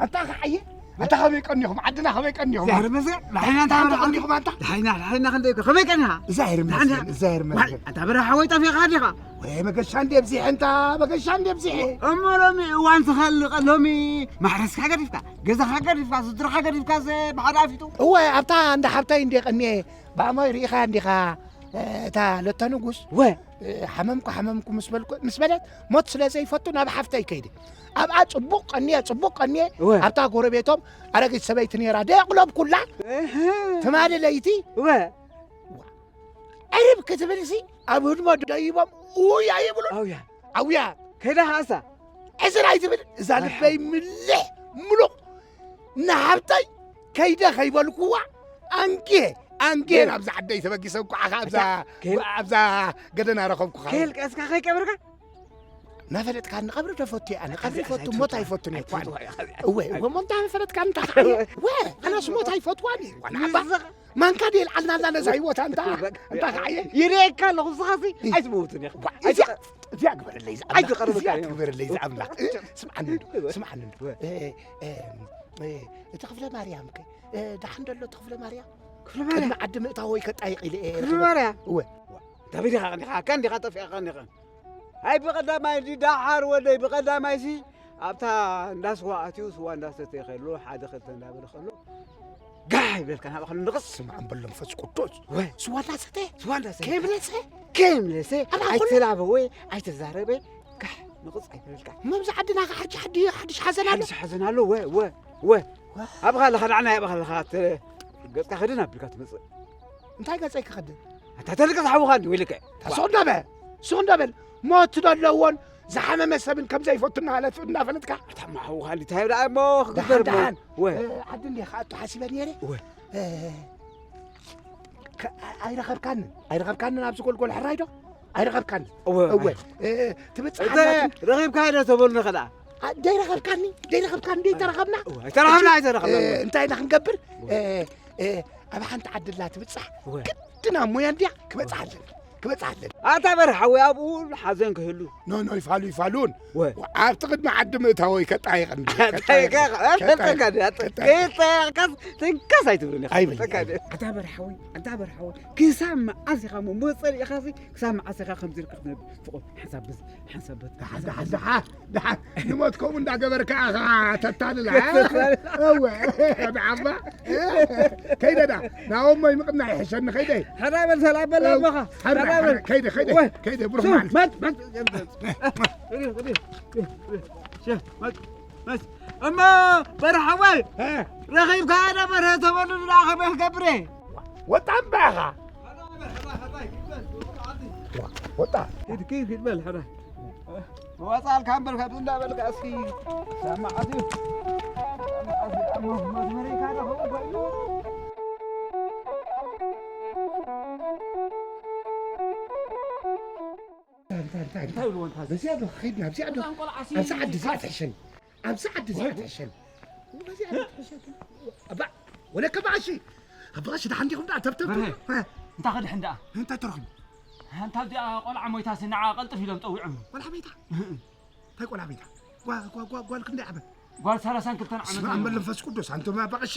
ኣታ ኸዓየ ኣታ ኸመይ ቀኒኹም? ዓድና ኸመይ ቀኒኹም? ዛሕሪ መዝገብ፣ ዳሕና እንታይ ደሓን ቀኒኹም ኣታ? ዳሕና፣ ዳሕና ክንደይ እኮ፣ ኸመይ ቀኒኻ? ዛሕሪ መዝገብ፣ ዛሕሪ መዝገብ። ኣታ በረኻ ወይ ጠፊእኻ ዲኻ? ወይ መገሻ እንደ ብዚሕ እንታ፣ መገሻ እንደ ብዚሕ። እሞ ሎሚ እዋን ትኸልቕ፣ ሎሚ ማሕረስካ ገዲፍካ፣ ገዛኻ ገዲፍካ፣ ስድራኻ ገዲፍካ፣ ዘ-፣ ብሓደ ኣፊቱ። እወ፣ ኣብታ እንዳ ሓብታይ እንደ ቀኒየ፣ ብኣማይ ርኢኻ እንዲኻ፣ እታ ለታ ንጉስ። ወ። ሓመምኩ፣ ሓመምኩ ምስ በልኩ፣ ምስ በለት፣ ሞት ስለ ዘይፈቱ ናብ ሓፍተይ ከይደ። ኣብኣ ጽቡቕ ቀንየ፣ ጽቡቕ ቀንየ፣ ወ። ኣብታ ጎረቤቶም ኣረጊት ሰበይቲ ነይራ፣ ደየቕለብኩላ። እህ። ትማሊ ለይቲ፣ ወ። ዕርብ ክትብልሲ፣ ኣብ ህድሞ ደይቦም፣ ውያ ይብሉ። ኣውያ። ኣውያ። ከይዳ ኸኣሳ። ዕስራ ኣይትብል፣ እዛ ኣይ፣ ልበይ ምልሕ፣ ምሉቕ። ንሓብተይ ከይደ ከይበልኩዋ፣ ኣንጌ፣ ኣንጌ በል። ናብዛ ዓደይ ተበጊሰ፣ እንኳዕ ኣብዛ፣ ኣታ፣ ከል-፣ ኣብዛ ገደና ረኸብኩኻ። ከልቀስካ ከይቀብርካ? እናፈለጥካ ንቐብሪ ዶ ፈቱ እየ ኣነ? ቀብሪ ቀብሪ ፈቱ፣ ኣይትፈቱ፣ ሞት ኣይፈቱን እየ እኮ ኣነ። ኣይትፈቱ፣ ኣይ-፣ እወ፣ እወ፣ ሞት ኣይፈለጥካ እንታይ እወ። ሓየ? እወ፣ ኣነስ ሞት ኣይፈትዋን እየ እኮ ኣነ። ኣባ፣ ንስኻ ማንካ ድየ ልዓልና ኣላ ነዛ ህይወት ኣንታ፣ ኣንታ ከዓየ? ይርእየካ ኣለኹ፣ ንስኻሲ እ። ኣይትመውትን ኢኻ። ዋ፣ እዚኣ፣ ኣይትቐ-፣ እዚኣ ግበረለይ ዝኣምላኽ፣ ኣይትቐርበካ እዚኣ እዮም። ግበረለይ ዝኣምላኽ። እ፣ ስምዓኒ እንዶ፣ እወ። ስምዓኒ እንዶ። እወ። እ፣ እ፣ እ፣ እቲ ክፍለ ማርያም ከ፣ እ፣ ደሓን ደሎ እቲ ክፍለ ማርያም? ክፍለ ማርያም? ቅድሚ ዓዲ ምእታወይ ከጣይቕ ኢለ እየ። ክፍለ ማርያም? እወ። ዋ፣ እንታይ በዲኻ ቀኒኻ? ኣካ እንዲኻ ጠፊእካ ቀኒኻ? ኣይ ብቐዳማይ ድዩ ደሓር ወደይ፣ ብቐዳማይሲ ኣብታ እንዳ ስዋ ኣትዩ ስዋ እንዳሰተየ ከሎ፣ ሓደ ክልተ እንዳበለ ከሎ፣ ጋሕ ይብለልካ፣ ናብኣ ከሎ ንቕጽ። ስማዕ እምበል መንፈስ ቅዱስ። ወይ። ስዋ እንዳሰተ? ስዋ እንዳሰተ። ከይምለሰ? ከይምለሰ፣ ኣብኣ ከሎ? ኣይተላበወ፣ ኣይተዛረበ፣ ጋሕ ንቕጽ ኣይበለልካ። መብዛ ዓድና ከ ሓጂ ሓዲ-፣ ሓድሽ ሓዘን ኣሎ? ሓድሽ ሓዘን ኣሎ፣ ወ፣ ወ፣ ወ። ወ። ኣብኻ ኣለኻ፣ ንዓና ኣብኻ ኣለኻ፣ ተ-፣ ገጽካ ከድን ኣቢልካ ትመጽእ። እንታይ ገጸይ ክኸድን? ኣታ ተልቅስ ሓውኻ እንዲ ወይልከ። ሱቕ እንዳበል፣ ሱቕ እንዳበል። ሞት ዘለዎን ዝሓመመ ሰብን ከም ዘይፈቱ እናሃለት-፣ እናፈለጥካ። ኣታ እሞ ሓውኻ እንዲ እንታይ ደኣ እሞ ክግበር ደሓን፣ እሞ? ደሓን። ወ። እ፣ ዓዲ እንዲኻ ኣቱ ሓሲበ ነይረ። ወ። እ፣ ከ-፣ ኣይረኸብካንን፣ ኣይረኸብካንን ኣብዚ ጎልጎል ሕራይ ዶ? ኣይረኸብካንን። እወ። እወ። እ፣ ትብጽሕ እተ ኣላትን። ረኺብካ ዶ ተበሉኒ ከኣ? ኣ፣ ደይረኸብካኒ፣ ደይረኸብካኒ፣ ደይተረኸብና? እወ፣ ኣይተረኸብና፣ ኣይተረኸብና። እ፣ እንታይ ኢና ክንገብር? እወ። እ፣ እ፣ ኣብ ሓንቲ ዓዲ ኣላ ትብጻሕ። እወ። ግድና ሞያ እንድያ ክበጽሓለን፣ ክበጽሓለን። ኣታ በርሓ ወይ ኣብኡ ሓዘን ክህሉ። ኖ፣ ኖ፣ ይፋሉ፣ ይፋሉን። ወ። ኣብቲ ቅድሚ ዓዲ ምእታወይ ከጣይቕ እንዲ፣ ከጣይቕ፣ ከጣይቕ፣ ከጣይቕ፣ ከጣይቕ፣ ከጣይቕ። ከጣይቕ፣ ትንካስ ኣይትብልን ኢኻ። ኣይብል። ከጣይቕ። ኣታ በርሓዊ፣ ኣታ በርሓዊ፣ ክሳብ መዓስ ኢኻ እሞ ሞት ጸሊእኻሲ፣ ክሳብ መዓስ ኢኻ ከምዚ ኢልካ ክትነብር? ፍቑር፣ ሓንሳብ በዝ-፣ ሓንሳብ በት-፣ ደሓን፣ ደሓን፣ ደሓን፣ ደሓን። ንሞት ከምኡ እንዳገበርካ ኢኻ ተታልል፣ እ? ተታልል። እወ፣ ብዓባ፣ እ? ከይደ ዳ፣ ናብ እሞይ ምቕናይ ይሕሸኒ፣ ከይደ። ሕራይ በል፣ ሰላም በል፣ እወ፣ ኣቦኻ። ሕራይ፣ ሕራይ በል። ሕራይ፣ ከይደ፣ ከይደ፣ ወ-፣ ከይደ፣ ብሩኽ ሱ-፣ መዓልቲ። መት-፣ መት-፣ ሸ-፣ መት-፣ መት-፣ እሞ በርሓዋይ፣ እ? ረኺብካ ነበረ ተበሉ፣ ንዓ ከመይ ክገብር እየ? ወጣ እምባ ኢኻ። ወጣ። ኪድ፣ ኪድ፣ ኪድ በል፣ ሕራይ። መዋጻልካ እምበር፣ ካብዚ እንዳበልካ እስኪ፣ ሳማዓት እዩ። ሳማዓት እዩ። እሞ መዝመሪካ ዶ ኸውን ኮይኑ? እንታይ፣ እንታይ፣ እንታይ፣ እንታይ? እንታይ ይብልዎ እንታይ? በዚኣ ዶ ክኸይድ፣ ናብዚኣ ዶ? ህፃን ቆልዓ ሲ-፣ ኣብዛ ዓዲ እዚኣ ትሕሸኒ። ኣብዛ ዓዲ እዚኣ ትሕሸኒ። በዚኣ ዶ ትሕሸኒ? ኣባ፣ ወለከ በዓሺ። ኣባ ቀሺ፣ ደሓን ዲኹም ደኣ? ተብተብ በርሀ፣ ትብሉ? እንታይ ክድሕን ደኣ? እንታይ ተረኺቡ? ኣንታ እዚኣ ቆልዓ ሞይታሲ ንዓ ቀልጥፍ ኢሎም ጠዊዖም። ቆልዓ ሞይታ? እንታይ ቆልዓ ሞይታ? ጓ-፣ ጓ-፣ ጓ-፣ ጓል ክንደይ ዓመት? ጓል ሰላሳን ክልተን ዓመት ስመ ኣብ ኣለዋ። መንፈስ ቅዱስ፣ ኣንቱም ኣባ ቀሺ።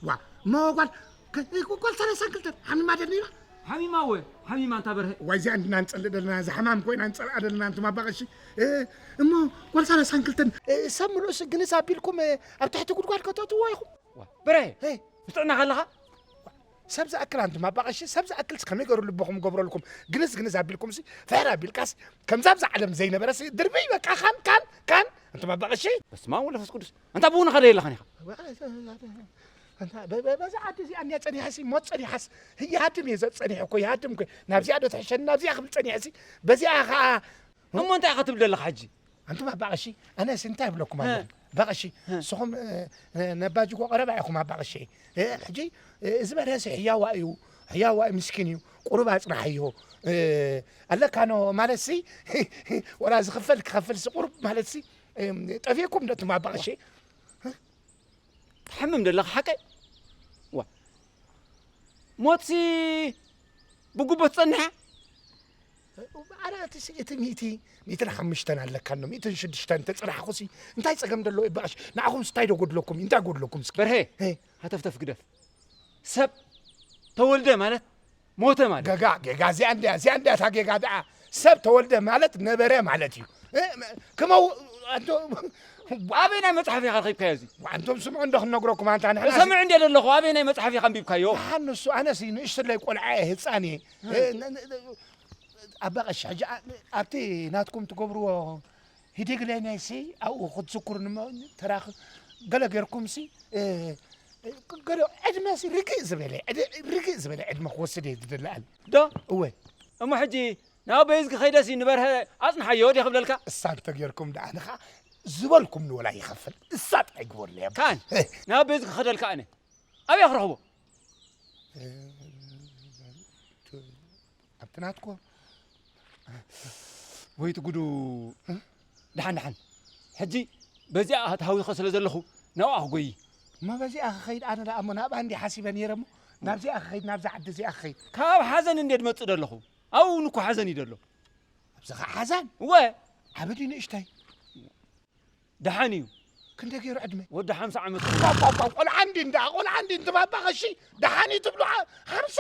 ዋ፣ እሞ ጓል ከ-፣ ጓል ሰላሳን ክልተን ሓሚማ ደ ነይራ? ሓሚማ እወ፣ ሓሚማ ኣንታ በርሀ። ዋይ፣ እዚኣ እንድና ንጸልእ ደለና፣ እዛ ሕማም ኮይና ንጸልኣ ደለና፣ ኣንቱም ኣባ ቀሺ። እ፣ እሞ ጓል ሰላሳን ክልተን፣ እ፣ ሰብ ምሉእስ ግንዝ ኣቢልኩም፣ እ፣ ኣብ ትሕቲ ጉድጓድ ከተእትዎ ኢኹም? ዋ፣ በርሀ፣ ሄይ። ብጥዕና ከለኻ? ሰብ ዝኣክል ኣንቱም ኣባ ቀሺ፣ ሰብ ዝኣክልስ ከመይ ገሩ ልብኹም ገብረልኩም? ግንዝ ግንዝ ኣቢልኩምሲ፣ ፍሕር ኣቢልካስ፣ ከምዛ ኣብዛ ዓለም ዘይነበረሲ፣ ድርብይ በቃ፣ ካን፣ ካን፣ ካን፣ ኣንቱም ኣባ ቀሺ። በስመ ኣብ ወወልድ ወመንፈስ ቅዱስ። ኣንታ ብኡ ንኸደ የለኻን ኢኻ። ኣንታ በ-፣ በ-፣ በዛ ዓዲ እዚኣ እንድያ ጸኒሐሲ፣ ሞት ጸኒሓስ፣ ይሃድም እየ ዘ-፣ ጸኒሐ እኮ፣ ይሃድም እኮ። ናብዚኣ ዶ ትሕሸኒ፣ ናብዚኣ ክብል ጸኒሐሲ፣ በዚኣ ኸኣ እሞ እንታይ ኢኻ ትብል ዘለኻ ሕጂ? ኣንቱም ኣባ ቀሺ፣ ኣነስ እንታይ እብለኩም እ። ኣለኹ? ኣባ ቀሺ፣ እ። ንስኹም፣ እ፣ እ፣ ነባጅጎ ቀረባ ኢኹም ኣባ ቀሺ። እ፣ ሕጂ፣ እ፣ እዚ በርሀሲ ሕያዋ እዩ፣ ሕያዋ እዩ፣ ምስኪን እዩ፣ ቁሩብ ኣጽናሕዮ። እ፣ ኣለካ ኖ ማለትሲ፣ ወላ ዝኽፈል ክኸፍልሲ ቁሩብ ማለትሲ፣ እ፣ ጠፊእኩም ዶ ኣንቱም ኣባ ቀሺ? ትሓምም ደለኻ ሓቀይ? ዋ። ሞትሲ ብጉቦ ትጸንሕ እያ? ኣነ እቲ ሲ-፣ እቲ ሚእቲ፣ ሚእትን ሓሙሽተን ኣለካ፣ እኖ ሚእትን ሽዱሽተን ተጽናሕኹሲ፣ እንታይ ጸገም ደሎ ይበኣሽ? ንዓኹምስ እንታይ ዶ ጎድለኩም? እንታይ ጎድለኩም እስኪ? በርሄ፣ ሄ። ሃተፍተፍ ግደፍ። ሰብ ተወልደ ማለት ሞተ ማለት። ገጋ፣ ጌጋ፣ እዚኣ እንድያ፣ እዚኣ እንድያ እታ ጌጋ ደኣ። ሰብ ተወልደ ማለት ነበረ ማለት እዩ። እ፣ ክመው-፣ ኣንቶ-፣ ኣበይ ናይ መጽሓፍ ኢኻ ረኺብካዮ እዚ? ኣንቶም ስምዑ እንዶ ክንነግረኩም ኣንታ ንሕና እዚ ሰምዕ እንድየ ዘለኹ፣ ኣበይ ናይ መጽሓፍ ኢኻ ኣንቢብካዮ? ደሓን ንሱ፣ ኣነሲ ንእሽትለይ ቆልዓ እየ፣ ህጻን እየ። እ፣ ን-፣ ን-፣ ኣባ ቀሺ፣ ሕጂ ኣ-፣ ኣብቲ ናትኩም ትገብርዎ ሂደግለይ ናይሲ ኣብኡ ክትዝክሩ ንመ-፣ ተራኽ-፣ ገለ ጌርኩምሲ፣ እ፣ እ፣ ገለ ዕድመሲ ርግእ ዝበለ፣ ዕድ-፣ ርግእ ዝበለ ዕድመ ክወስድ እየ ዝደሊ ኣነ። ዶ? እወ። እሞ ሕጂ ናብ በይዝጊ ከይደሲ ንበርሀ ኣጽንሓዮ ድየ ክብለልካ? እሳ እንተጌርኩም ደኣ ንኻ ዝበልኩም ንወላ ይኸፍል። እሳ ጥራይ ግበሩለይ ኣባ። ካን፣ እ። ናብ በይዝጊ ክኸደልካ ኣነ። ኣበይ ክረኽቦ? እ፣ ኣብቲ ናትኮ። ወይ እቲ ጉዱ። እ? ደሓን፣ ደሓን። ሕጂ በዚኣ ተሃዊኸ ስለ ዘለኹ ናብኣ ክጎዪ። እሞ በዚኣ ክኸይድ ኣነ ደኣ እሞ ናብኣ እንዲ ሓሲበ ነይረ እሞ ናብዚኣ ክኸይድ፣ ናብዛ ዓዲ እዚኣ ክኸይድ። ካብ ሓዘን እንዴ ድመጽእ ደለኹ? ኣብኡ እውን እኮ ሓዘን እዩ ደሎ። ኣብዚ ኸዓ ሓዘን? እወ። ዓቢ ድዩ ንእሽተይ? ደሓን እዩ። ክንደይ ገይሩ ዕድመ? ወዲ ሓምሳ ዓመት። ቋቋቋቋ፣ ቆልዓ እንዲ እንዳ፣ ቆልዓ እንዲ እንትባባ ቐሺ፣ ደሓን እዩ ትብሉ? ሓ-፣ ሓምሳ?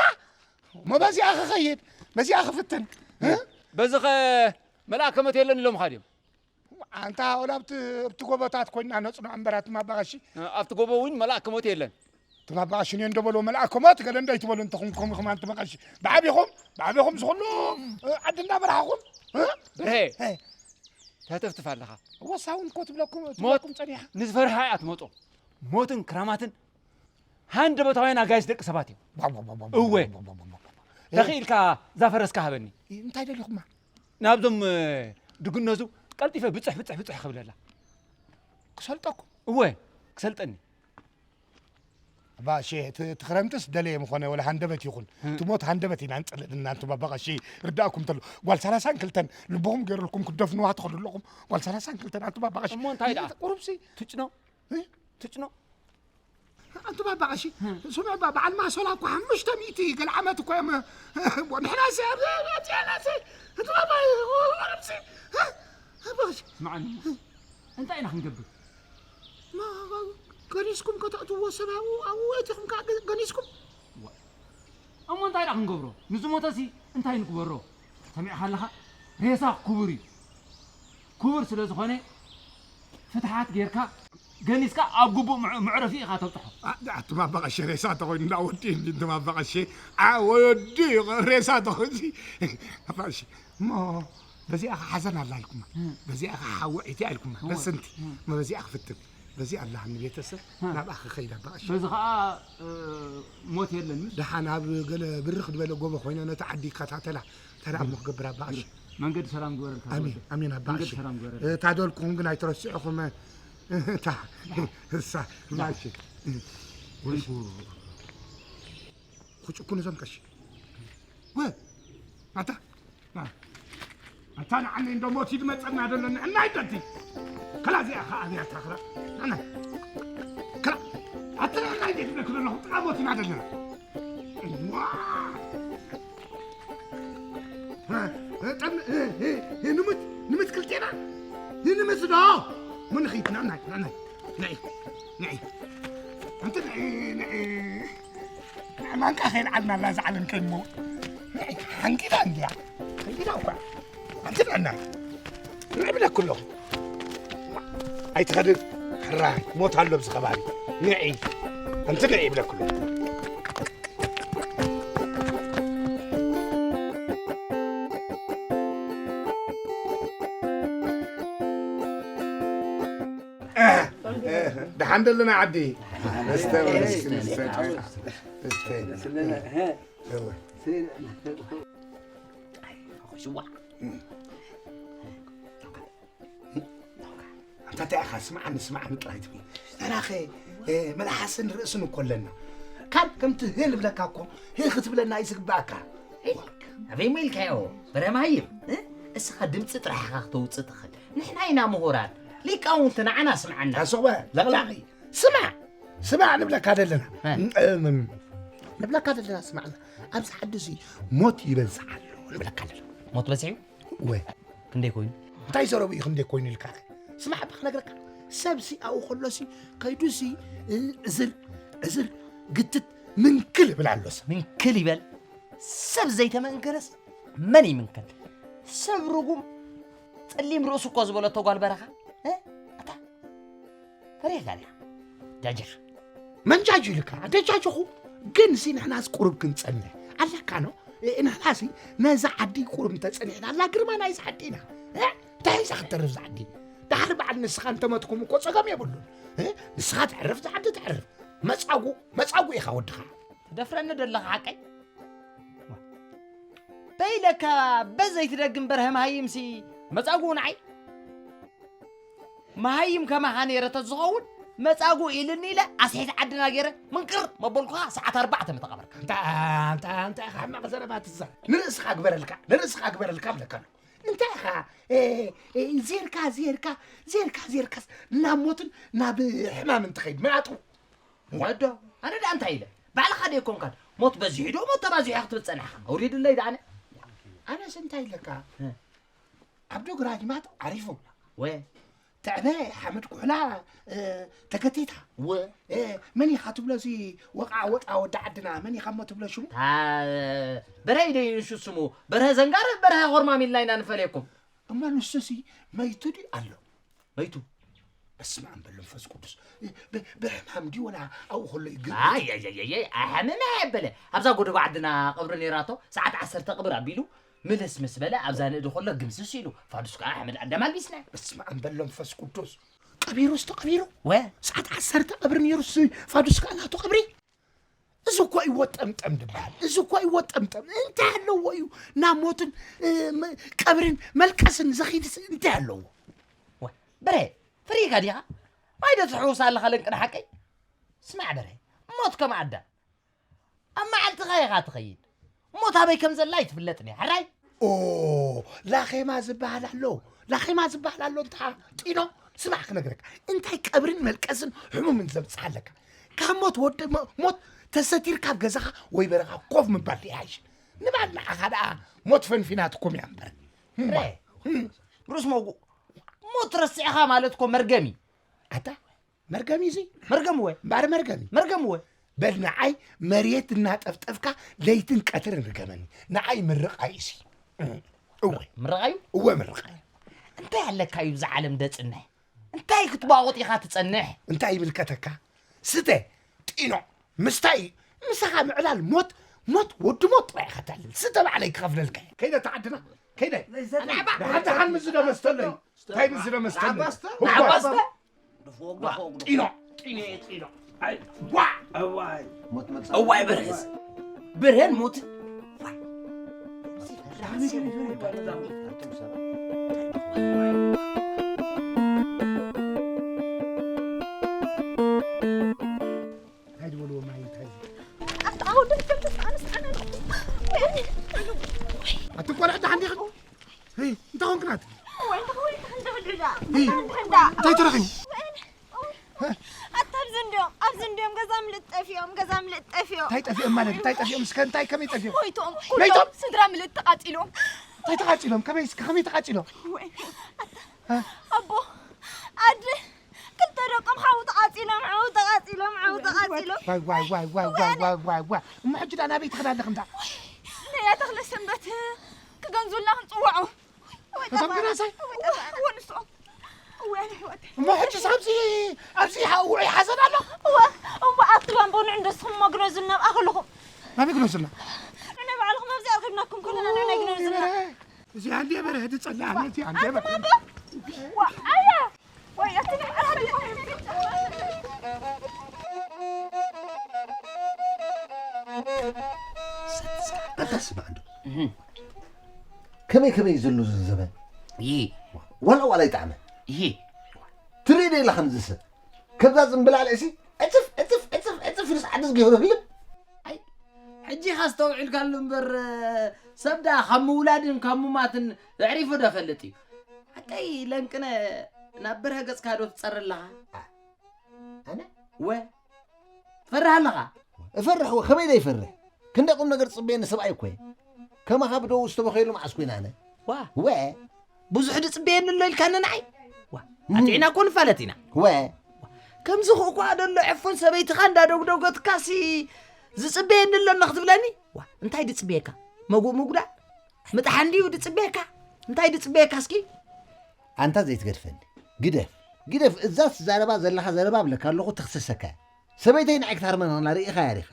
እሞ በዚኣ ክኸይድ፣ በዚኣ ክፍትን። እ? በዚ ኸ መልኣከ ሞት የለን ኢሎምኻ ድዮም? ኣንታ ወላ ኣብቲ፣ ኣብቲ ጎቦታት ኮይንና ነጽንዖ እምበር፣ ኣቲ ማባቐሺ። ኣብቲ ጎቦ እውን መልኣከ ሞት የለን። እቲ ማባቐሺ እኔ እንደበሎ መልኣከ ሞት ገለ እንዳይትበሉ እንተኹም፣ ከምኹም ኣንቲ መቐሺ። ብዓቢኹም፣ ብዓቢኹም ዝኹሉ፣ እ፣ ዓዲ እንዳመራሕኹም፣ እ? ብርሄ፣ እ። ተህተፍትፍ ኣለኻ። ወሳውን እኮ ትብለኩም፣ ሞት ትብለኩም ጸኒሓ። ንዝፈርሃ እያ ትመጾ። ሞትን ክራማትን ሃንደበታውያን ኣጋይሽ ደቂ ሰባት እዮም። እወ። ተኽኢልካ እዛ ፈረስካ ሃበኒ። እንታይ ደሊኹማ? ናብዞም፣ እ፣ ድግነዙ ቀልጢፈ ብጽሕ፣ ብጽሕ፣ ብጽሕ ክብለላ። ክሰልጠኩም? እወ፣ ክሰልጠኒ። ኣባ እሼ፣ እቲ፣ እቲ ክረምትስ ደለየ ምኾነ ወላ ሃንደበት ይኹን። እ። እቲ ሞት ሃንደበት ኢና ንጸልእ ዘለና፣ ኣንቱም ኣባ ቀሺ፣ ርዳእኩም እንተሎ። ጓል ሰላሳን ክልተን ልብኹም ገይሩልኩም ክትደፍንዋ ትኸዱ ኣለኹም። ጓል ሰላሳን ክልተን፣ ኣንቱም ኣባ ቀሺ። እሞ እንታይ ደኣ? ቁሩብሲ። ትጭኖ? እ? ትጭኖ? ኣንቱም ኣባ ቀሺ፣ እ። ስምዑ እባ፣ በዓል ማሶላ እኮ ሓሙሽተ ሚእቲ ገለ ዓመት እኮ እዮም። ንሕናሲ ኣብ፣ ኣብ፣ ኣብዚኣናሲ፣ ኣንቱም ኣባ፣ ቁሩብሲ። እ? ኣባ ቀሺ። ስምዓኒ፣ እንታይ ኢና ክንገብር? ማ-፣ ገኒስኩም ከተእትዎ ሰብ ኣብኡ፣ ኣብኡ ኣእቲኹም ከኣ ገ-፣ ገኒስኩም? ዋ። እሞ እንታይ ደኣ ክንገብሮ? ንዝሞተሲ እንታይ ንግበሮ? ሰሚዕኻ ኣለኻ? ሬሳ ክቡር እዩ። ክቡር ስለ ዝኾነ ፍትሓት ጌርካ ገኒስካ ኣብ ግቡእ ምዕ-፣ መዕረፊ ኢኻ ተብጽሖ። ኣ-፣ ኣቱም ኣባ ቀሺ፣ ሬሳ ተኾይኑ እንዳ ወዲ እንዲ፣ እንቱም ኣባ ቀሺ፣ ኣ-፣ ወዲ ሬሳ ተኾይኑ፣ ኣባ ቀሺ፣ እሞ በዚኣ ኸ ሓዘን ኣላ ኢልኩማ፣ እ። በዚኣ ኸ ሓዊ ዒቲ ኢልኩማ፣ እወ። ረስንቲ፣ እ። እሞ በዚኣ ክፍትን፣ በዚኣ ኣላሃኒ ቤተሰብ፣ እ። ናብኣ ክኸይድ ኣባ ቀሺ። በዚ ኸኣ፣ እ፣ ሞት የለን ምስ ደሓን ኣብ ገለ ብርኽ ዝበለ ጎቦ ኮይነ ነቲ ዓዲ ይከታተላ፣ ተራ እሞ ክገብር ኣባ ቀሺ። መንገዲ ሰላም ግበረልካ ኣሜን፣ ወደይ። ኣሜን ኣባ መንገዲ ቀሺ። ሰላም ግበረልካ። እታ ደልኩኹም ግን ኣይትረስዕኹም፣ እታ፣ እሳ፣ ኣባ ቀሺ። ወይ ጉድ። ክጭኩኑ እዞም ቀሺ። ወ-፣ ኣታ፣ ና። ኣታ ንዓኒ እንዶ ሞት ይድመጸና ዘሎ ንዕናይ ደቲ። ከላ እዚኣ ኸኣ ኣብያታ ኸላ። ንዕናይ። ከላ። ኣታ ንዕናይ ደቲ ብለክ ዘለኹ ጥቓ ሞት ኢና ዘለና። ዋ! እ፣ እ፣ ጠም-፣ እ፣ እ፣ እ፣ ንምት-፣ ንምት ክልቴና? እ፣ ንምት ዶ? ምን ኺድ፣ ንዕናይ፣ ንዕናይ። ንዒ፣ ንዒ። ኣንቲ ንዒ፣ ንዒ። ማንቃ ከይልዓልና ኣላ ዝዓለም ከይሞ። ንዒ፣ ሓንጊዳ እንድያ። ሓንጊዳ እኳ። ኣንቲ ንዕናይ። ንዒ ብለኩ ኣለኹ። ኣይትኸድን። ሕራይ፣ ሞት ኣሎ ኣብዚ ከባቢ። ንዒ። ኣንቲ ንዒ ብለኩ ኣለኹ። ደሓን ደለና ዓዲ። እስተ፣ እስተ፣ እስተ፣ እስተ። እወ። ሽዋ። ኣንታ እንታይ ኢኻ? ስምዓኒ፣ ስምዓኒ ጥራይ ትብል። ንሕናኸ፣ እ፣ መልሓስን ርእስን እኮ ኣለና። ካብ ከምቲ ህል ብለካ እኮ፣ ህል ክትብለና እዩ ዝግባኣካ። ኣበይ ሞ ኢልካዮ? በረ መሃይም፣ እ? እስኻ ድምፂ ጥራሕ ኢኻ ክተውፅእ ትኽእል። ንሕና ኢና ምሁራን፣ ሊቃውንቲ፣ ንዓና ስምዓና። ኣስቑበ፣ ለቕላቒ፣ ስማዕ፣ ስማዕ ንብለካ ዘለና። እ። እም፣ ንብለካ ዘለና፣ ስማዕና። ኣብዚ ዓዲ እዚ ሞት ይበዝሕ ኣሎ ንብለካ ኣለና። ሞት በዚሑ? ወ እንታይ ኮይኑ እንታይ ዘረቡ እዩ ክንደይ ኮይኑ ኢልካ ስማዕ እባ ክነግረካ ሰብሲ ኣብኡ ከሎሲ ከይዱሲ እዝር እዝር ግትት ምንክል ይብል ኣሎስ ምንክል ይበል ሰብ ዘይተመንከረስ መን ይምንከል ሰብ ርጉም ጸሊም ርእሱ እኮ ዝበለቶ ጓል በረኻ እ? ኣታ ፈሪሕካ ዲኻ ጃጂኻ መንጃጁ ኢልካ ደጃጅኹ ግን ሲ ንሕናስ ቁሩብ ክንጸንሕ ኣለካ ኖ ንሕናሲ ነዛ ዓዲ ቁሩብ እንተጸኒሕና ኣላ ግርማ ናይዛ ዓዲ ኢና እንታይ ሒዛ ክትተርፍ ዛ ዓዲ ዳሕሪ በዓል ንስኻ እንተመትኩም እኮ ጸገም የብሉን ንስኻ ትዕርፍ ዛ ዓዲ ትዕርፍ መጻጉ መጻጉ ኢኻ ወድኻ ትደፍረኒ ደለኻ ሓቀይ በይለካ በዘይ ትደግም በርሀ መሃይምሲ መጻጉ ንዓይ መሃይም ከማኻ ነይረ ተዝኸውን መጻጉ ኢልኒ ኢለ ኣስሒት ዓድና ገይረ ምንቅር መበልኩኻ ሰዓት ኣርባዕተ ምተቐበርካ እንታይ እንታይ እንታይ ኢኻ ሕማቕ ዘረባ ትዛረብ ንርእስኻ ግበረልካ ንርእስኻ ግበረልካ ብለካ ኣሎ እንታይ ኢኻ ዜርካ ዜርካ ዜርካ ዜርካስ ናብ ሞትን ናብ ሕማምን ትኸይድ መናጡ ወዶ ኣነ ደኣ እንታይ ኢለ ባዕልኻ ደ ይኮንካን ሞት በዚሑ ዶ ሞት ተባዚሑ ክትብል ጸናሕካ ኣውሪድለይ ደኣነ ኣነስ እንታይ ኢለካ ኣብ ዶ ግራጅማት ዓሪፉ ወ ትዕበ ሓመድ ኩሕላ ተከቲታ ወ መን ኢኻ ትብሎ እዚ ወቃ ወጣ ወዲ ዓድና መን ኢኻ እሞ ትብሎ ሽሙ በርሀ ኢደ ይንሹ ስሙ በርሀ ዘንጋረ በርሀ ሆርማም ኢልና ኢና ንፈለየኩም እሞ ንሱሲ መይቱ ድዩ ኣሎ መይቱ በስመ ኣብ በል መንፈስ ቅዱስ ብሕማም ድዩ ወላ ኣብኡ ከሎ ይግብ ኣየየየየ ኣሕምም ኣየበለ ኣብዛ ጎደቦ ዓድና ቅብሪ ነይራቶ ሰዓት ዓሰርተ ቅብር ኣቢሉ ምልስ ምስ በለ ኣብዛ ንእዲ ከሎ ግምስስ ኢሉ ፋዱስ ከዓ ኣሕመድ ኣዳም ኣልቢስና በስመ ኣብ በል መንፈስ ቅዱስ ቀቢሩ ዝተቐቢሩ ወ ሰዓት ዓሰርተ ቀብሪ ነይሩ ፋዱስ ከዓ ናቱ ቀብሪ እዚ እኮ እዩ ወጠምጠም ዝበሃል እዚ እኮ እዩ ወጠምጠም እንታይ ኣለዎ እዩ ናብ ሞትን ቀብርን መልቀስን ዘኺድስ እንታይ ኣለዎ በረ ፍሪካ ዲኻ ማይ ዶ ትሕውስ ኣለኻ ለንቅና ሓቀይ ስማዕ በረ ሞት ከም ኣዳ ኣብ መዓልትኻ ኢኻ ትኸይድ ሞት ኣበይ ከም ዘላ ኣይትፍለጥን እያ ሕራይ ላኼማ ዝበሃል ኣሎ ላኼማ ዝበሃል ኣሎ እንታ ጢኖ ስማዕ ክነግረካ እንታይ ቀብርን መልቀስን ሕሙምን ዘብፅሓ ኣለካ ካብ ሞት ወደ ሞት ተሰቲርካ ኣብ ገዛኻ ወይ በረኻ ኮፍ ምባል ይሓይሽ ንባል ንዓኻ ደኣ ሞት ፈንፊናትኩም እያ እምበር ርእ ርኡስ መውጉእ ሞት ረሲዕኻ ማለት እኮ መርገም እዩ ኣታ መርገም እዩ እዚ መርገም እወ እምባር መርገም እዩ መርገም እወ በል ንዓይ መሬት እናጠፍጠፍካ ለይትን ቀትርን ርገመኒ ንዓይ ምርቓ እዩ እዚ እወ ምርቓ እዩ እወ ምርቓ እዩ እንታይ ኣለካ እዩ ብዛ ዓለም ደጽንሕ እንታይ ክትባቑጥ ኢኻ ትጸንሕ እንታይ ይምልከተካ ስተ ጢኖ ምስታይ ምሳኻ ምዕላል ሞት ሞት ወዲ ሞት ጥራይ ኢኻ ተልል ስተ ባዕለይ ክኸፍለልካ ከይደ ተዓድና ከይደ ደሓን ደሓን ምስዚ ዶ መስተለይ እንታይ ምስዚ ዶ መስተለይ ንዓባስተ ንዓባስተ ጢኖ ጢኖ ጢኖ ዋ እዋይ ሞት መጻ እዋይ ብርህስ ብርህን ሞት ኣቲ ቆልዑ ደሓን ዲኹም? እንታይ ኮንክናት? እንታይ ተረኺቡ? ኣታ ኣብዚ እንዲኦም ኣብዚ እንዲኦም ገዛ ምልጥ ጠፊኦም ገዛ ምልጥ ጠፊኦም እንታይ ጠፊኦም ማለት እንታይ ጠፊኦም እስከ እንታይ ከመይ ጠፊኦም ሞይቶም መይቶም? ኩሎም ስድራ ምልጥ ተቃፂሎም እንታይ ተቃፂሎም ከመይ እስከ ከመይ ተቃፂሎም ኣቦ ኣደ ክልተ ደቆም ሓው ተቃፂሎም ሓው ተቃፂሎም ሓው ተቃፂሎም ዋይ ዋይ ዋይ ዋይ ዋይ ዋይ ዋይ ዋይ እሞ ሕጂ ዳ ናበይ ትኸዳ ኣለኽ እንዳ ነያ ተኽለ ሰንበት ክገንዙልና ክንፅውዖ እቶም ግናሳይ ወንሶም እሞ ሕጂ ኣብዚ ኣብዚ ውዑይ ሓዘን ኣሎ እሞ ኣብቲ ባንቦ ንዑ እንደስኹም መግነዙልና ኣብኣ ከለኹም ናበይ ግነዙልና ንናይ ባዕልኹም ኣብዚ ኣርኪብናኩም ከለና ንዑ ናይ ግነዙልና እዚኣ እንደ በረሀ ትጸላእኒ እዚኣ እንደ በረሀ ኣያ ኣታ ስማዕ እንዶ ከመይ ከመይ እዩ ዘሎ እዚ ዘበን ይሂ ዋላ ዋላ ይጣዕመ ይሂ ትርኢ ዶ ኢላ ከምዚ ሰብ ከብዛ ዝምብላዕ ልዕሲ ዕፅፍ ዕፅፍ ዕፅፍ ዕፅፍ ንስዓት ዝገይሩ ህልም ሕጂ ኢኻ ኣስተውዒልካሉ እምበር ሰብ ደኣ ካብ ምውላድን ካብ ሙማትን ኣዕሪፉ ዶ ፈልጥ እዩ ሓቀይ ለንቅነ ናብ በርሀ ገጽካ ዶ ትጸሪ ኣለኻ ኣነ ወ ትፈርህ ኣለኻ እፈርሕ ወ ከመይ ዶ ይፈርሕ ክንደ ቁም ነገር ዝጽበየኒ ሰብኣይ እኮ እየ ከማኻ ብደው ዝተበኸየሉ መዓስ ኮይነ ኣነ ዋ፣ ወ ብዙሕ ድጽበየኒ ኣሎ ኢልካኒ ንዓይ? ዋ፣ ኣጥዒና እኮ ንፋለጥ ኢና። ወ ከምዚ ኹ እኳ ደሎ ዕፉን ሰበይትኻ እንዳደጉደጎትካሲ ዝጽበየኒ ኣሎ ክትብለኒ? ዋ፣ እንታይ ድጽበየካ? መጉእ ምጉዳል? ምጥሓን ድዩ ድጽበየካ? እንታይ ድጽበየካ እስኪ? ኣንታ ዘይትገድፈኒ። ግደፍ፣ ግደፍ። እዛ ትዛረባ ዘለኻ ዘረባ እብለካ ኣለኹ፣ ትኽሰሰካ እያ። ሰበይተይ ንዓይ ክትሃርመና ሪኢኻያ ዲኻ?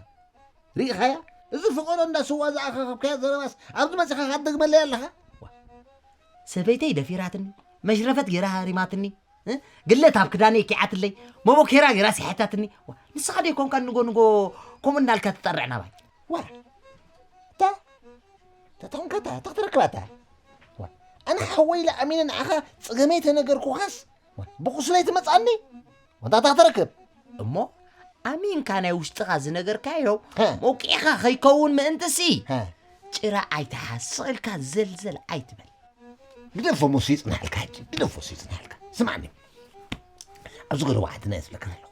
ሪኢኻያ? እዚ ፍቐዶ እንዳ ስዋ ዝኣኻኸብካያ ዘረባስ ኣብዚ መጺኻ ክትደግመለይ ኣለኻ? ዋ፣ ሰበይተይ ደፊራትኒ፣ መሽረፈት ጌራ ሃሪማትኒ፣ እ? ግለት ኣብ ክዳነይ ኪዓትለይ፣ መቦኬራ ጌራ ሲሓታትኒ። ዋ፣ ንስኻ ደይ ኮንካ ንጎ ንጎ ከምኡ እናልካ ትጠርዕ ናባይ? ዋ፣ እታ፣ እታ ተኾንካ እታ፣ እታ ክትረክባ እታ። ዋ፣ ኣነ ሓወይ ኢለ ኣሚነ ንዓኻ ጸገመይ ተነገርኩኻስ፣ ዋ፣ ብቑስለይ ትመጽኣኒ? ወንታ እታ ክትረክብ? እሞ ኣሚንካ ናይ ውሽጥኻ ዝነገርካዮ ሃ። መውቂዕኻ ከይከውን ምእንትሲ፣ ሃ። ጭራ ኣይትሓዝ፣ ስቕ ኢልካ ዘልዘል ኣይትበል። ግደፎ ሞሲ ይጽናሓልካ ሕጂ፣ ግደፎ ሲ ይጽናሓልካ። ስማዕኒ፣ ኣብዚ ገለ ወዓድና እየ ዝብለካ ዘለኹ።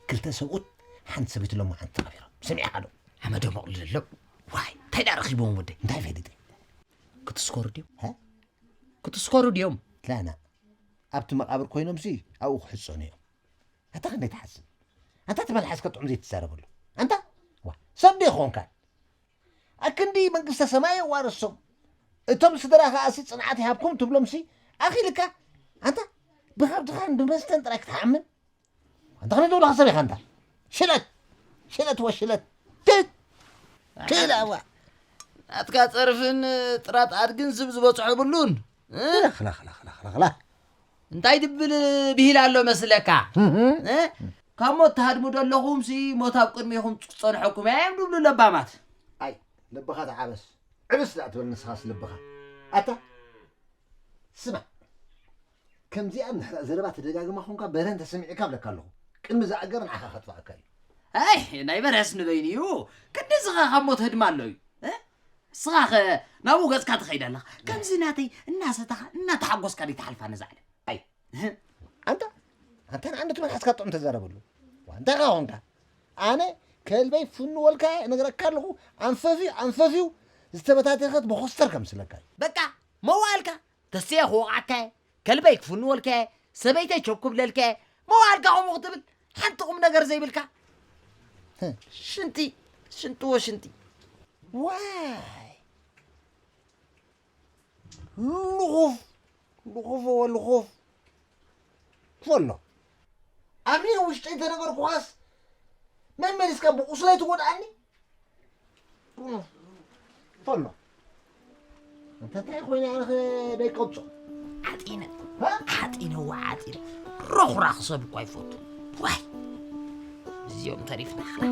ክልተ ሰብኡት ሓንቲ ሰበይቲ ሎማዓንቲ ተቐቢሮም። ሰሚዕካ ዶ? ሓመዶም ኣቕልለሎም። ዋይ፣ እንታይ ደኣ ረኺቦም ወደይ? እንታይ ፈሊጠ? ክትስከሩ ድዮም? ሃ? ክትስከሩ ድዮም? ላና፣ ኣብቲ መቓብር ኮይኖምሲ ኣብኡ ክሕጸኑ እዮም። ኣታ ክንደይ ትሓስብ? ኣንታ እቲ መልሓስካ ጥዑም ዘይትዛረበሉ። ኣንታ፣ ዋ፣ ሰብ ዶ ይኾንካ? ኣክንዲ መንግስተ ሰማይ የዋርሶም። እቶም ስድራ ከኣሲ ጽንዓት ይሃብኩም ትብሎምሲ ኣኺልካ። ኣንታ፣ ብኸብድኻን ብመስተን ጥራይ ክትሓምን። ኣንታ ከመይ ትብሎ ሰብ ኢኻ ኣንታ? ሽለት! ሽለት ወሽለት! ትት! ክኢላ እዋ! ናትካ ጸርፍን ጥራት ኣድግን ስብ ዝበጽሖ የብሉን። እ? ላኽ፣ ላኽ፣ ላኽ፣ ላኽ፣ ላኽ፣ ላኽ። እንታይ ድብል ብሂል ኣሎ መስለካ? እህ። እ? ካብ ሞት ትሃድሙ ዶ ኣለኹምሲ ሞት ኣብ ቅድሜኹም ክጸንሐኩም እያ እዮም ድብሉ ለባማት። ኣይ፣ ልብኻ ተዓበስ። ዕብስ ደኣ ትበል ንስኻስ ልብኻ። ኣታ፣ ስማዕ። ከምዚኣ እንድሕር ዘረባ ተደጋግማ ኾንካ በረ እንተሰሚዕካ እብለካ ኣለኹ። ቅድሚ ዝኣገር ንዓኻ ከጥፍኣካ እዩ። ኣይ፣ ናይ በርሀስ ንበይኑ እዩ። ክንድዚ ኸ ካብ ሞት ህድማ ኣሎ እዩ። እ? ንስኻ ኸ ናብኡ ገጽካ ትኸይድ ኣለኻ። ከምዚ ናተይ እናሰተኻ እናተሓጎስካ ደይ ትሓልፋ ነዛ ዓለም። ኣይ፣ ኣንታ፣ ኣንታ ንዓንዲ ትመልሓስካ ጥዑም ተዛረበሉ። ዋ፣ እንታይ ኸ ኾንካ? ኣነ ከልበይ ፍኑ ወልካ እነግረካ ኣለኹ። ኣንፈፍዩ፣ ኣንፈፍዩ ዝተበታተኸት መኾስተር ከምስለካ እዩ። በቃ፣ መዋእልካ ተስየ ክወቕዓካ እየ፣ ከልበይ ክፍንወልካ እየ፣ ሰበይተይ ቸብ ክብለልካ እየ፣ መዋእልካ ከምኡ ክትብል ሓንቲ ቁም ነገር ዘይብልካ። ሽንቲ፣ ሽንቲ ወሽንቲ። ዋይ! ልኹፍ፣ ልኹፍ ወልኹፍ። ፈሎ። ኣነ ውሽጠይ እንተነገርኩኻስ መመሊስካ ብቁስለይ ትጎድኣኒ? ፈሎ። እንተ እንታይ ኮይነ ኣነ ኸ ደይቀብጾ? ዓጢነ። ሃ? ዓጢነ፣ ዋ ዓጢነ። ሮኽራኽ ሰብ እኳ ይፈቱ። ዋይ! እዚኦም ተሪፍና ኸዓ።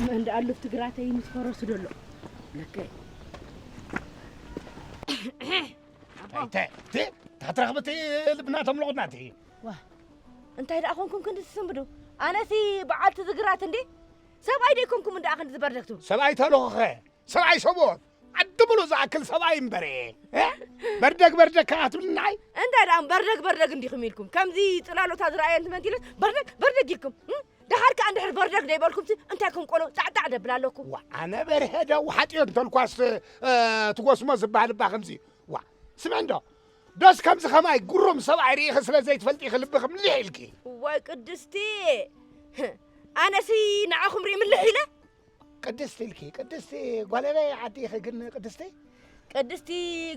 መን ደኣ ኣሉፍቲ ግራተይ ምስ ፈረሱ ደሎ። ለከ። ኣቦ። ታይ፣ ታይ፣ ታይ፣ ታትረኽብቲ ልብና ተምልቑናቲ። ዋ፣ እንታይ ደኣ ኮንኩም ክንዲ ትስንብዱ? ኣነሲ በዓልቲ ዝግራት እንዴ? ሰብኣይ ደይኮንኩም እንዳ ክንዲ ዝበርደግቱ? ሰብኣይ ተልኹኸ፣ ሰብኣይ ሰብኦት፣ ዓዲ ሙሉእ ዝኣክል ሰብኣይ እምበረ። እ? በርደግ በርደግ ከኣ ትብልናይ? እንታይ ደኣ በርደግ በርደግ እንዲኹም ኢልኩም? ከምዚ ጽላሎታ ዝረኣየን ትመንት ኢለስ በርደግ በርደግ ኢልኩም። እም? ደሓር ከኣ እንድሕር በርደግ ደይበልኩምሲ እንታይ ከም ቆሎ ጻዕጻዕ ደብል ኣለኩም? ዋ፣ ኣነ በርሀ ዶ ውሓጥዮ እንተልኳስ፣ እ፣ ትጎስሞ ዝበሃል እባ ከምዚ። ዋ፣ ስምዕ እንዶ፣ ዶስ ከምዚ ኸማይ ግሩም ሰብኣይ ርኢኺ ስለ ዘይትፈልጢ ኢኺ ልብኺ ምልሕ ኢልኪ? እዋይ ቅድስቲ፣ ኣነሲ ንዓኹም ርኢ ምልሕ ኢለ? ቅድስቲ ኢልኪ፣ ቅድስቲ ጓል ኣበይ ዓዲ ኢኺ ግን ቅድስቲ? ቅድስቲ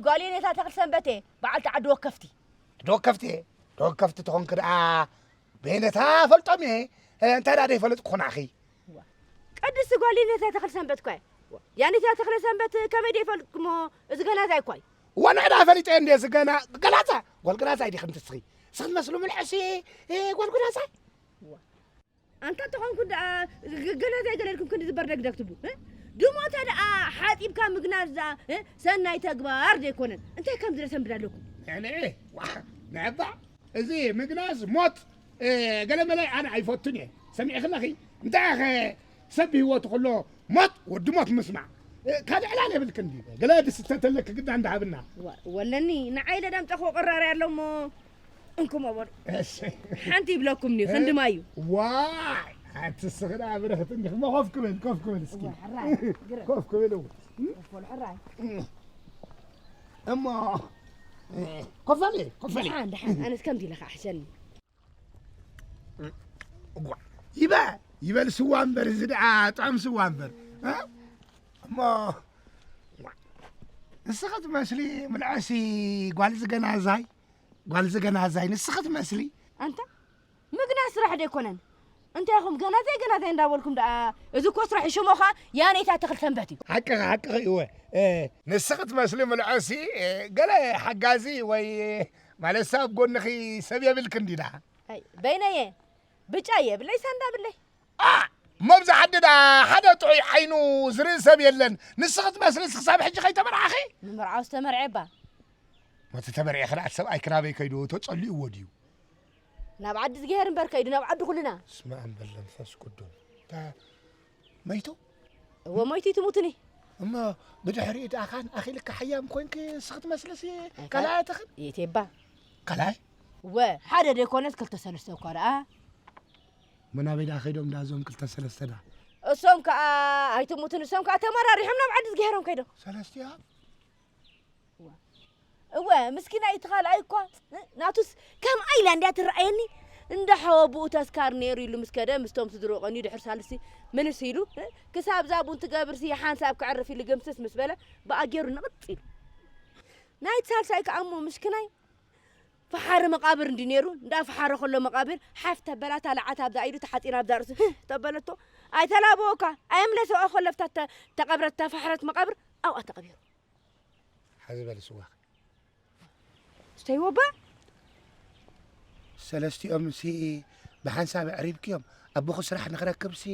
ጓል የኔታ ተኽለ ሰንበቴ፣ በዓልቲ ዓዲ ወከፍቲ። ዓዲ ወከፍቲ? ዓዲ ወከፍቲ ተኾንኪ ደኣ በየነታ ፈልጦም እየ፣ እንታይ ደኣ ደይፈለጥኩ ናኺ? ቅድስቲ ጓል የኔታ ተኽለ ሰንበት እኳ እየ። የኔታ ተኽለ ሰንበት ከመይ ደይፈልጥኩሞ? እዚ ገናዛይ እኳ እዩ። እዋ ንዕዳ ፈሊጠ እንዴ እዚ ገና ገላጻ፣ ጓል ገናዛይ ዲኺ ንስኺ? ስኺ ትመስሉ ምልሐሲ፣ እ፣ ጓል ገናዛይ። ኣንታ እንተኾንኩ ደኣ ግ-፣ ገናዛይ ገለልኩም ክንዲ ዝበርደግ ደክትቡ፣ እ? ድሞተ ደኣ ሓጢብካ ምግናዝ ደኣ፣ እ? ሰናይ ተግባር ዘይኮነን። እንታይ ከም ዝለ ሰንብድ ኣለኩም? ንዕንዒ፣ ዋ፣ ንዕባ፣ እዚ ምግናዝ ሞት፣ እ፣ ገለመለ ኣነ ኣይፈቱን እየ። ሰሚዕኺ ኣለኺ? እንታይ ኢኸ ሰብ ብህይወቱ ከሎ ሞት ወዲ ሞት ምስማዕ? ካልእ ዕላል የብልክን ድዩ? ገለ ድስተ ተለክ ግዳ እንዳሃብና። ዋ- ወለኒ ንዓይ ለዳምጠኽዎ ቅራሪ ኣሎ እሞ እንኩሞ በሉ። እሺ። ሓንቲ ይብለኩም ኒ ክንድማ እዩ። ዋይ ኣቲ ስኽዳ ብረኽት እንዲኽ እሞ ኮፍ ክብል ኮፍ ክብል እስኪ። ዋ፣ ሕራይ፣ ግረ። ኮፍ ክብል እው። ኮፍ በሉ፣ ሕራይ። እሞ ኮፍ በሊ ኮፍ በሊ። ደሓን ደሓን ኣነስ ከምዚ ኢለ ከዓ ሕሸኒ። እጓ ይበ ይበል ስዋ እምበር፣ እዚ ደኣ ጥዑም ስዋ እምበር። እ? እሞ ንስኺ ትመስሊ ምልዐሲ ጓል ዝገናዛይ፣ ጓል ዝገናዛይ ንስኺ ትመስሊ። ኣንታ ምግና ስራሕ ዶ ኣይኮነን? እንታይ ኢኹም ገናዛይ ገናዛይ እንዳበልኩም ደኣ? እዚ እኮ ስራሕ ሽሙ ኸኣ ያኔታ ተኽል ሰንበት እዩ። ሓቅኺ ሓቅኺ እወ። እ፣ ንስኺ ትመስሊ ምልዐሲ፣ እ፣ ገለ ሓጋዚ ወይ ማለት ሰብ ጎንኺ ሰብ የብልክን ድዩ ደኣ? ኣይ በይነየ ብጫ የብለይ ሳንዳ ብለይ። ኣ! መብዛሕቲ ደኣ ሓደ ጥዑይ ዓይኑ ዝርኢ ሰብ የለን። ንስኺ ትመስሊ እስኺ ክሳብ ሕጂ ከይተመርዓኺ? ንምርዓው ዝተመርዐ እባ። መተ ተመርዒ ክልኣት ሰብኣይ ክናበይ ከይዱ ተጸሊእዎ ድዩ? ናብ ዓዲ ዝገሄር እምበር ከይዱ ናብ ዓዲ ኩልና። ስመ ኣብ ወወልድ ወመንፈስ ቅዱስ። እታ መይቱ? እወ መይቱ ይትሙትኒ። እሞ ብድሕሪኡ ደኣ ኻን ኣኺልካ ሓያም ኮንኪ እስኺ ትመስልሲ ኣይካ- ካልኣያ ትኽን? የቴባ። ካልኣይ? እወ ሓደ ደይኮነስ ክልተ ሰለስተ እኳ ደኣ። መናበይ ደኣ ከይዶም ደኣ እዞም ክልተ ሰለስተ ደኣ? እሶም ከኣ ኣይትሙትን እሶም ከኣ ተመራሪሖም ናብ ዓዲ ዝገሄሮም ከይዶም። ሰለስቲኦም? እወ ምስኪናይ እቲ ካልኣይ እኳ ናቱስ ከም ኣይላ እንድያ ትረኣየኒ። እንዳ ሓወብኡ ተስካር ነይሩ ኢሉ ምስ ከደ ምስቶም ስድርኡ ቀንዩ ድሕሪ ሳልስቲ ምልስ ኢሉ ክሳብ እዛ ቡን ትገብርሲ ሓንሳብ ከዕርፍ ኢሉ ግምስስ ምስ በለ ብኣ ገይሩ ንቕጽ ኢሉ። ናይቲ ሳልሳይ ከኣ እሞ ምሽክናይ ፈሓሪ መቓብር እንዲ ነይሩ እንዳ ፈሓረ ከሎ መቓብር ሓፍ ተበላ ታለዓት ኣብዛ ኢዱ ተሓጺና ኣብዛ ርእሱ ህህ ተበለቶ ኣይተላበወካ ኣየምለሰ ከሎ ፍታ ተቐብረት ተፈሕረት መቓብር ኣብኣ ተቐቢሩ። ሓዚ በሊ ስዋኺ። ስተይዎ እባ። ሰለስቲኦም ሲ ብሓንሳብ ኣዕሪብክዮም ኣቦኹ ስራሕ ንኽረክብ ሲ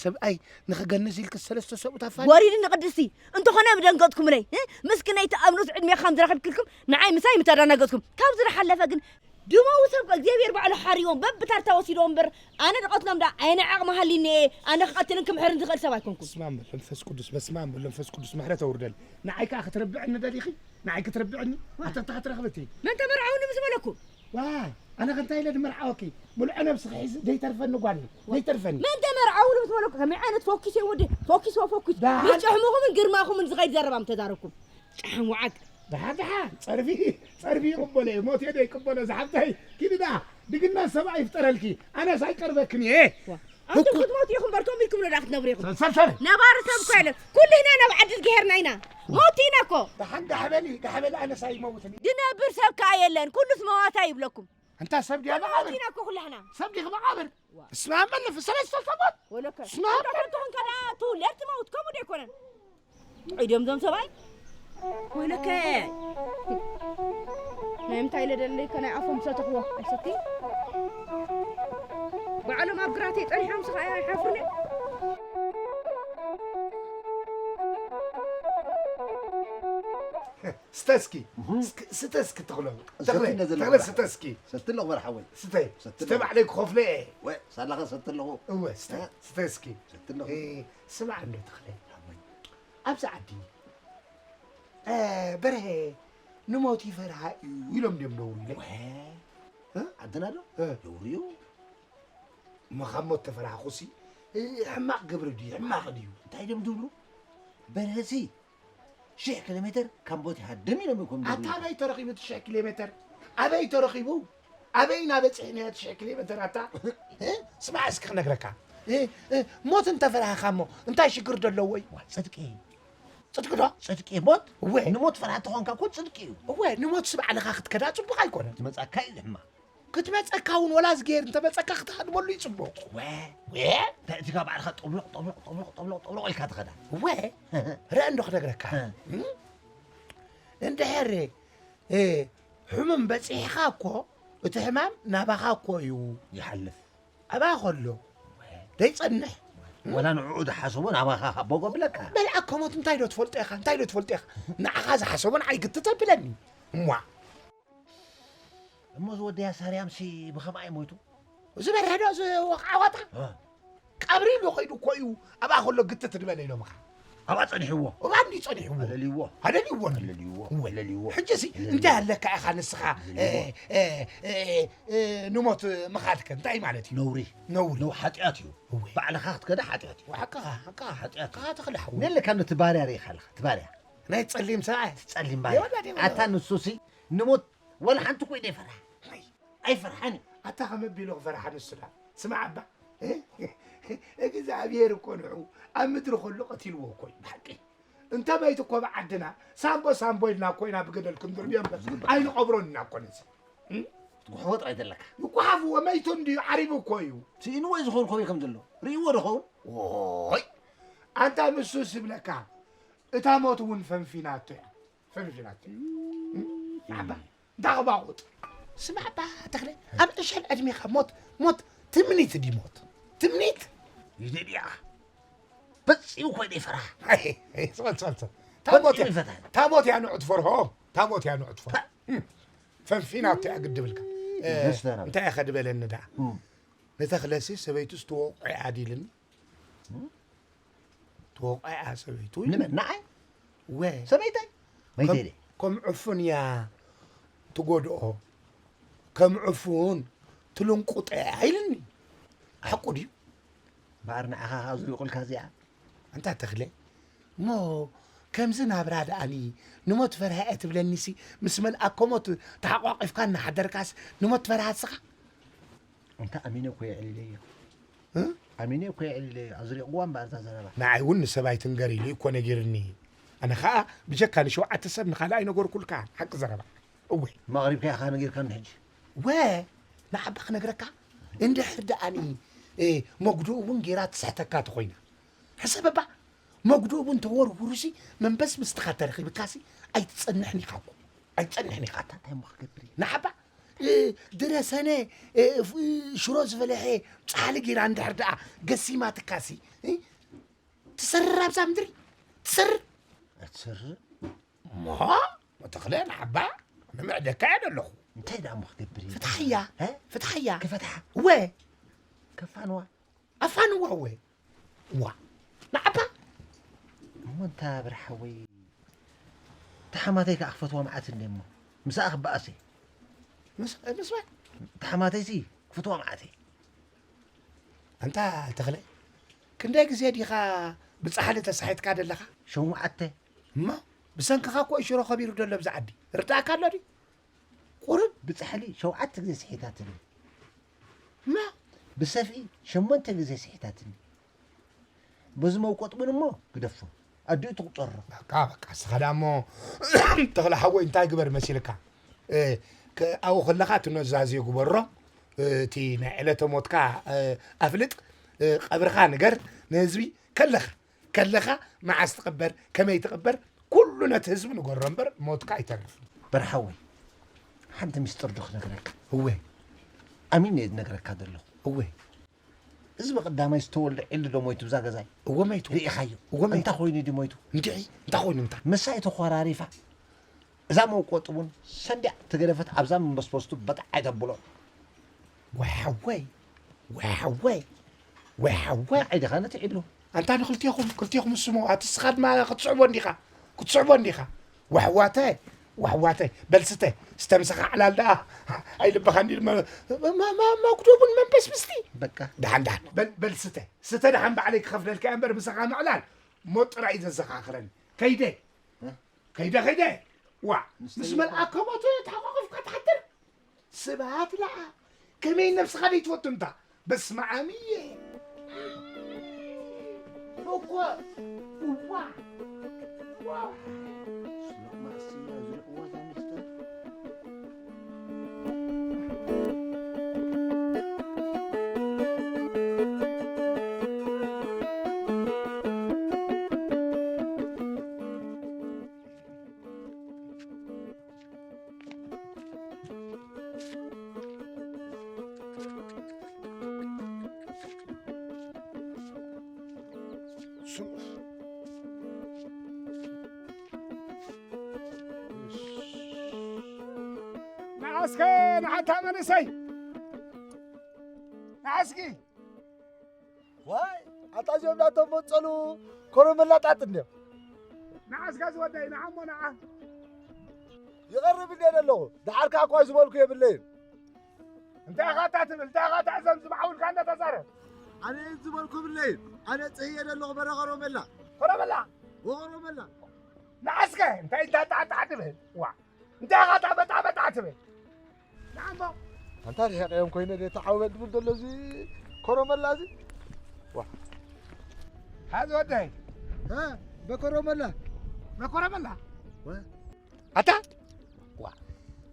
ሰብኣይ ንኽገንዝ ኢልክ ሰለስተ ሰብኡት ኣፋኒ። ወሪድኒ ቅድስቲ እንተኾነ ምደንገጥኩምለይ እ? ምስክነይቲ ኣብ ንኡስ ዕድሜ ከም ዝረኸብክልኩም ንዓይ ምሳይ ምተዳናገጥኩም ካብ ዝረሓለፈ ግን ድመው ሰብ እግዚኣብሔር ባዕሉ ሓሪዎም በብታርታ ወሲድዎም እምበር ኣነ ድቐትሎም ዳ ኣየናይ ዓቕሚ ሃሊኒ እየ ኣነ ክቐትልን ክምሕርን ዝኽእል ሰብ ኣይኮንኩን። በስመ ኣብ ወወልድ ወመንፈስ ቅዱስ በስመ ኣብ ወወልድ ወመንፈስ ቅዱስ ምሕረት ኣውርደል። ንዓይ ከኣ ክትርብዕኒ ደሊኺ? ንዓይ ክትርብዕኒ? ኣታ እንታይ ክትረኽቢ እቲ? መን ተመርዓውኒ ምስ በለኩም? ዋይ ኣነ ከ እንታይ ኢለ ድመርዓወኪ? ምልዖ ነብስኺ ሒዚ ዘይተርፈኒ ጓል እየ ዘይተርፈኒ። መን ተመርዓውኒ ምስ በለኩም? ከመይ ዓይነት ፎኪስ እየ ወዲ ፎኪስ ወፎኪስ ደሓን። ምስ ጭሕምኹምን ግርማኹምን ዝኸይድ ዘረባ ምተዛረብኩም ጨሓም ወዓግ። ደሓን ደሓን ጸርፊ ጸርፊ ይቕበሎ እየ ሞት እየ ዘይቅበሎ ዝሓፍተይ ኪዲ ደኣ ድግና ሰብኣይ ይፍጠረልኪ ኣነስ ኣይቀርበክን እየ። ኣንቱም ክትሞቱ ኢኹም እምበር ከምኡ ኢልኩም ዶ ደኣ ክትነብሩ ኢኹም? ሰልሰል ነባሪ ሰብ እኮ የለን ኩሉ ህና ናብ ዓዲ ዝገሄርና ኢና ሞት ኢና እኮ። ደሓን ጋሕበሊ ጋሕበሊ ኣነስ ኣይመውትን እየ። ድነብር ሰብ ከኣ የለን ኩሉስ መዋታ ይብለኩም። ኣንታ ሰብ ድያ መቓብር? ኢና እኮ ኩላህና። ሰብ ዲኺ መቓብር? እስማ መለፍ ሰለስተ ሰባት። ወለከ። እስማ እንተ ተኾንካ ደኣ ትውለድ ትመውት ከምኡ ዶ ኣይኮነን? ኢዶም ዞም ሰብኣይ ወለከ። ናይ ምንታይ ኢለ ደለይከ ናይ ኣፎም ሰተኽዎ ኣይሰቲ ባዕሎም ኣብ ግራተይ ጸኒሖም ስኻ ኣይሓፍሩን እዮም። ስተ እስኪ እህ። እስኪ- ስተ እስኪ ተኽሎ ተኽለ ሰቲ ነዘለ ተኽለ በረሓ። ስተ እስኪ ሰቲ ኣለኹ በረሓ ወይ ስተ ሰቲ ስተ ኣለኹ። ባዕለይ ክኸፍሎ እየ ወይ ሳላኸ ሰቲ ኣለኹ እወ ስተ እ? ስተ እስኪ ሰቲ ኣለኹ እ፣ ስማዕ እንዶ ተኽለ ሓወይ። ኣብዚ ዓዲ እ፣ በርሀ ንሞት ይፈርሃ እዩ ኢሎም ድዮም ነውሩ ኢለ ወ እ? ዓድና ዶ እ። ነውሩ እዩ እሞ ካብ ሞት ተፈራህኹሲ እ፣ ሕማቕ ግብሪ ድዩ ሕማቕ ድዩ እንታይ ድዮም ዝብሉ በርሀሲ ሽሕ ኪሎ ሜተር ካብ ቦቲ ሃድም ኢሎም እኮ ኣታ ኣበይ ተረኺቡ እቲ ሽሕ ኪሎ ሜተር ኣበይ ተረኺቡ ኣበይ ኢና በፂሕናዮ እቲ ሽሕ ኪሎ ሜተር ኣታ እ? ስማዕ እስኪ ክነግረካ እ፣ እ፣ ሞት እንተፈራህኻ እሞ እንታይ ሽግር ደለዎ እዩ ጽድቂ ጽድቂ ዶ ጽድቂ ሞት እወ ንሞት ፈራህ ተኾንካ እኮ ጽድቂ እዩ እወ ንሞት ስባዕልኻ ክትከዳ ጽቡቕ ኣይኮነን ትመጻካ እዩ ሕማቕ ክትመጸካ እውን ወላ ዝገይር እንተመጸካ ክትሃድመሉ ይጽቡቕ። ወ ወ እንታይ እቲ ካብ ባዕልኻ ጠብሎቕ ጠብሎቕ ጠብሎቕ ጠብሎቕ ጠብሎቕ ኢልካ ትኸዳ። ወ ርአ እንዶ ክነግረካ። እ። እም? እንድሕር እ፣ ሕሙም በጺሕኻ እኮ እቲ ሕማም ናባኻ እኮ እዩ። ይሓልፍ። ኣብኣ ከሎ ደይጸንሕ። ወላ ንዕኡ ዝሓሰቦ ናባኻ ካብ ቦጎ ብለካ። በል ኣከሞት እንታይ ዶ ትፈልጦ ኢኻ እንታይ ዶ ትፈልጦ ኢኻ ንዓኻ ዝሓሰቦ ንዓይ ግትት ኣብለኒ። እሟ እሞ እዚ ወደያ ሳርያምሲ ብኸምኣ እዩ ሞይቱ? እዚ በርሀዶ እዚ ወቕዓ ዋጣ እ። ቀብሪ ኢሉ ኸይዱ እኮ እዩ ኣብኣ ከሎ ግትት ዝበለ ኢሎምኻ። ኣብኣ ጸኒሕዎ። እባኒ ጸኒሕዎ። ኣለልይዎ። ኣለልይዎ። ኣለልይዎ። እወ። ኣለልይዎ። ሕጂ ሲ ኣለልይዎ። እንታይ ኣለካ ኢኻ ንስኻ፣ ኣለልይዎ። እ፣ እ፣ እ፣ እ፣ ንሞት ምኻድከ እንታይ ማለት እዩ? ነውሪ። ነውሪ ሓጢኣት እዩ። እወ። ባዕልኻ ክትከዳ ሓጢኣት እዩ። ሓቅኻ፣ ሓቅኻ። ሓጢኣት እዩ። ሓቅኻ ተኽለ ሓወይ። ነለካ ነቲ ባርያ ርኢኻ ኣለኻ፣ እቲ ባርያ። ናይ ጸሊም ሰብኣይ። ጸሊም ባርያ። የወላ ደይ ወላ። ኣታ ንሱሲ ንሞት ወላ ሓንቲ ኮይነ ይፈርሓ። ኣይፈርሓን እዩ። ኣታ ከመ ቢሉ ክፈርሓ ንሱ ዳ? ስማዕ እባ። እግዚኣብሔር እኮ ንዑ ኣብ ምድሪ ከሎ ቀቲልዎ እኮ እዩ። ብሓቂ። እንተ መይቱ እኮ ብዓድና ሳምቦ ሳምቦ ኢልና እኮ ኢና ብገደል ክንድርብዮ እምበር ዝግባእ። ኣይንቐብሮን ኢና እኮ ነዚ። እም? ትጉሕፎ ጥራይ ዘለካ። ይጉሓፍዎ፣ መይቱ እንድዩ፣ ዓሪቡ እኮ እዩ። ስኢንዎ እዩ ዝኸውን ከመይ ከም ዘሎ። ርእይዎ ዶ ኸውን? ዎይ! ኣንታ ንሱ ስብለካ፣ እታ ሞት እውን ፈንፊናቶ እያ። ፈንፊናቶ። እም? ኣባ፣ እንዳ ኣባቑጥ። ስማዕ ኣባ ተኽለ፣ ኣብ ዕሸል ዕድሜኻ ሞት፣ ሞት ትምኒት ድዩ ሞት? ትምኒት? ይደልያ። ፈጺሙ ኮይነ ይፈርሃ። ኣይ፣ ኣይ፣ ስማዕ፣ ስማዕ፣ ስማዕ። ፈጺሙ ታቦት እያ፣ ይፈትሃ። ታቦት እያ ንዑ ትፈርሆ። ታቦት እያ ንዑ ትፈርሆ። ታ- እም። ፈንፊናቶ እያ ግድብልካ። እ፣ ደስ ደረበ። እንታይ እየ ከድበለኒ ደኣ? እም። ንተኽለሲ ሰበይቱ ዝተወቆ እያ ድኢልኒ። እም። ተወቆ እያ ሰበይቱ። ንመን? ንዓይ? ወ። ሰበይተይ? መይተይ ከም፣ ድየ? ከም ዕፉን እያ ትጎድኦ። ከም ዕፉን ትልንቁጠ እያ ኢልኒ። ሓቁ ድዩ? እምበኣር ንዓኻ ካብ ዝልቁልካ እዚኣ። ኣንታ ተኽለ፣ እሞ ከምዚ ናብራ ደኣኒ ንሞት ፈርሃ እየ ትብለኒሲ፣ ምስ መልኣከ ሞት ተሓቋቒፍካ እናሓደርካስ ንሞት ትፈርሃ ንስኻ? እንተ ኣሚነ እኮ የዕሊለዮ። እ? ኣሚነ እኮ የዕሊለዮ። ኣዝሪቕዋ እምበኣር እዛ ዘረባ። ንዓይ እውን ንሰብ ኣይትንገር ኢሉ እኮ ነጊርኒ። ኣነ ኸኣ ብጀካ ንሸውዓተ ሰብ ንኻልእ ኣይነገርኩልካን። ሓቂ ዘረባ። እወ። መቕሪብካ ኢኻ ነጊርካኒ ሕጂ። ወ፣ ንዓባ ክነግረካ፣ እንድሕር ደኣኒ፣ እ፣ መጉድኡ እውን ጌራ ትስሕተካ ተኾይና። ሕሰብ እባ፣ መጉድኡ እውን ተወርውሩሲ፣ መንበስ ምስትኻ ተረኺብካሲ፣ ኣይትጸንሕን ኢኻ እኮ። ኣይትጸንሕን ኢኻ። ኣታ እንታይ እሞ ክገብር እየ? ንዓባ፣ እ፣ ድረሰነ፣ እ፣ ፍ-፣ ሽሮ ዝበለሐ ጻሕሊ ጌራ እንድሕር ደኣ ገሲማትካሲ፣ እ፣ ትሰርር ኣብዛ ምድሪ? ትሰርር? ኣትሰርር? እሞ፣ መተኽለ ንዓባ ንምዕደካ እየ ዘለኹ። እንታይ ደኣ እሞ ክገብር እየ? ፍትሓያ፣ እ? ፍትሓያ። ክፈትሓ? እወ። ከፋንዋ? ኣፋንዋ እወ። እዋ። ንዓባ? እሞ እንታ ብርሓወይ፣ እታ ሓማተይ ከኣ ክፈትዋ መዓት እንደ እሞ። ምስኣ ክበኣስ እየ። ምስ፣ ምስ መን? እታ ሓማተይሲ ክፈትዋ መዓት እየ። ኣንታ ተኽለ፣ ክንደይ ግዜ ዲኻ ብጻሕሊ ተሳሒትካ ደለኻ? ሸውዓተ። እሞ ብሰንክኻ እኮ እዩ ሽሮ ከቢሩ ደሎ ኣብዚ ዓዲ። ርዳእካ ኣሎ ድዩ? ቁሩብ። ብጻሕሊ ሸውዓተ ግዜ ስሒታትኒ። እሞ ብሰፍኢ ሸሞንተ ግዜ ስሒታትኒ። በዚ መውቀጥ እውን እሞ ግደፎ። ኣዲኡ ትቑጸሮ። በቃ፣ በቃ፣ እስኻ ደኣ እሞ ተኽለ ሓወይ እንታይ ግበር መሲልካ? እ፣ ከ-፣ ኣብኡ ከለኻ እቲ ኑዛዜ ግበሮ። እ፣ እቲ ናይ ዕለተ ሞትካ፣ እ፣ ኣፍልጥ። እ፣ ቀብርኻ ንገር ንህዝቢ። ከለኻ፣ ከለኻ መዓስ ትቕበር፣ ከመይ ትቕበር፣ ኩሉ ነቲ ህዝቢ ንገሮ እምበር ሞትካ ኣይተርፍን። በርሓወይ፣ ሓንቲ ሚስጥር ዶ ክነግረካ? እወ። ኣሚነ እየ ዝነግረካ ዘለኹ። እወ። እዚ ብቐዳማይ ዝተወልደ ዒሉ ዶ ሞይቱ ብዛ ገዛይ? እወ ሞይቱ። ርኢኻዮ? እወ ሞይቱ። እንታይ ኮይኑ ድዩ ሞይቱ? እንድዒ፣ እንታይ ኮይኑ እንታይ? ምሳይ ተኾራሪፋ። እዛ መውቀጡ እውን ሰንዲያ ተገደፈት ኣብዛ መንበስበስቱ በጣዕ ኣይተብሎ። ወይ ሓወይ፣ ወይ ሓወይ፣ ወይ ሓወይ። ንዓይ ዲኻ ነቲ ዒሉ? ኣንታ ንክልቴኹም፣ ክልቴኹም ስሙ፣ ኣቲ እስኻ ድማ ክትስዕቦ እንዲኻ፣ ክትስዕቦ እንዲኻ። ዋሕዋተ፣ ዋሕዋተ፣ በል ስተ፣ ስተ ምሳኻ ዕላል ደኣ። ኣይልበኻ እንዲ መ-፣ መ-፣ መ-፣ መጉደቡን መንበስብስቲ። በቃ። ደሓን፣ ደሓን። በል፣ በል ስተ፣ ስተ ደሓን ባዕለይ ክኸፍለልካ እየ እምበር ምሳኻ ምዕላል ሞት ጥራይ እዩ ዘዘኻኽረኒ። ከይደ፣ እ? ከይደ፣ ከይደ። ዋ፣ ንስተ ምስ ይፋ- መልኣከ ሞት ተሓቋቒፍካ ትሓድር? ስብሃት ለኣ፣ ከመይ ነብስኻ ደይትፈቱ እንታ? በስመ ኣብ እየ። እኮ፣ እዋ፣ እዋ። ስለ ማእስያ ዝርእዋ እዛ ሚስጥር። ንዓስከ ንሓታ መንእሰይ ንዓስኪ ዋይ ኣታ እዚኦም ናቶም መጸሉ ኮረመላ ጣጥ እንድዮም። ንዓ እስከ ዝወደይ፣ ንዓ እሞ ንዓ። ይቐርብ እንደ ዘለኹ፣ ደሓር ከኣ እኳ ዝበልኩ የብለይን። እንታይ ኢኻ እታ ትብል? እንታይ ኢኻ እታ እዘን ዝመዓውልካ እንዳ ተዛረብ? ኣነ ዝበልኩ የብለይን። ኣነ ጽህየ ዘለኹ በረ ኮረመላ። ኮረመላ? ወኮረመላ። ንዓ እስከ እንታይ እንዳጣዕጣዕ ትብል? ዋ። እንታይ ኢኻ እታ በጣ በጣ ትብል? ንዓ እሞ። ኣንታ ርሒቐዮም ኮይነ ድየ ተዓውበ ድብል ዘሎ እዚ ኮረመላ እዚ? ዋ። ሓዚ ወደይ። እ፣ በኮረመላ። በኮረመላ? ወ- ኣታ? ዋ።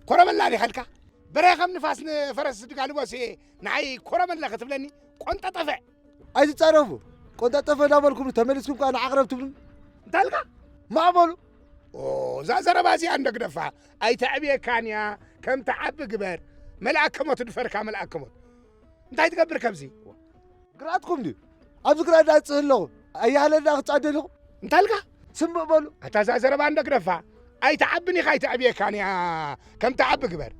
ኮረመላ ዲኻ ኢልካ? በረ ከም ንፋስ ንፈረስ ድጋልቦ ሲ ንዓይ ኮረመላ ክትብለኒ? ቆንጠጠፈ። ኣይትጻረፉ። ቆንጠጠፈ እንዳበልኩም ተመሊስኩም ከኣ ንዓቕረብ ትብሉ። እንታይ ኢልካ? ማዕበሉ። ኦ፣ እዛ ዘረባ እዚኣ እንዶ ግደፋ። ኣይተዕብየካን እያ፣ ከም ትዓቢ ግበር። መልኣከ ሞት ድፈርካ መልኣከ ሞት። እንታይ ትገብር ከምዚ? ግራትኩም ድዩ? ኣብዚ ግራት ዳጽህ ኣለኹ። ኣያህለልና ክትጻደልኹ። እንታይ ኢልካ? ስምዕ በሉ። ኣታ እዛ ዘረባ እንዶ ግደፋ። ኣይትዓብን ኢኻ፣ ኣይተዕብየካን እያ፣ ከም ትዓቢ ግበር።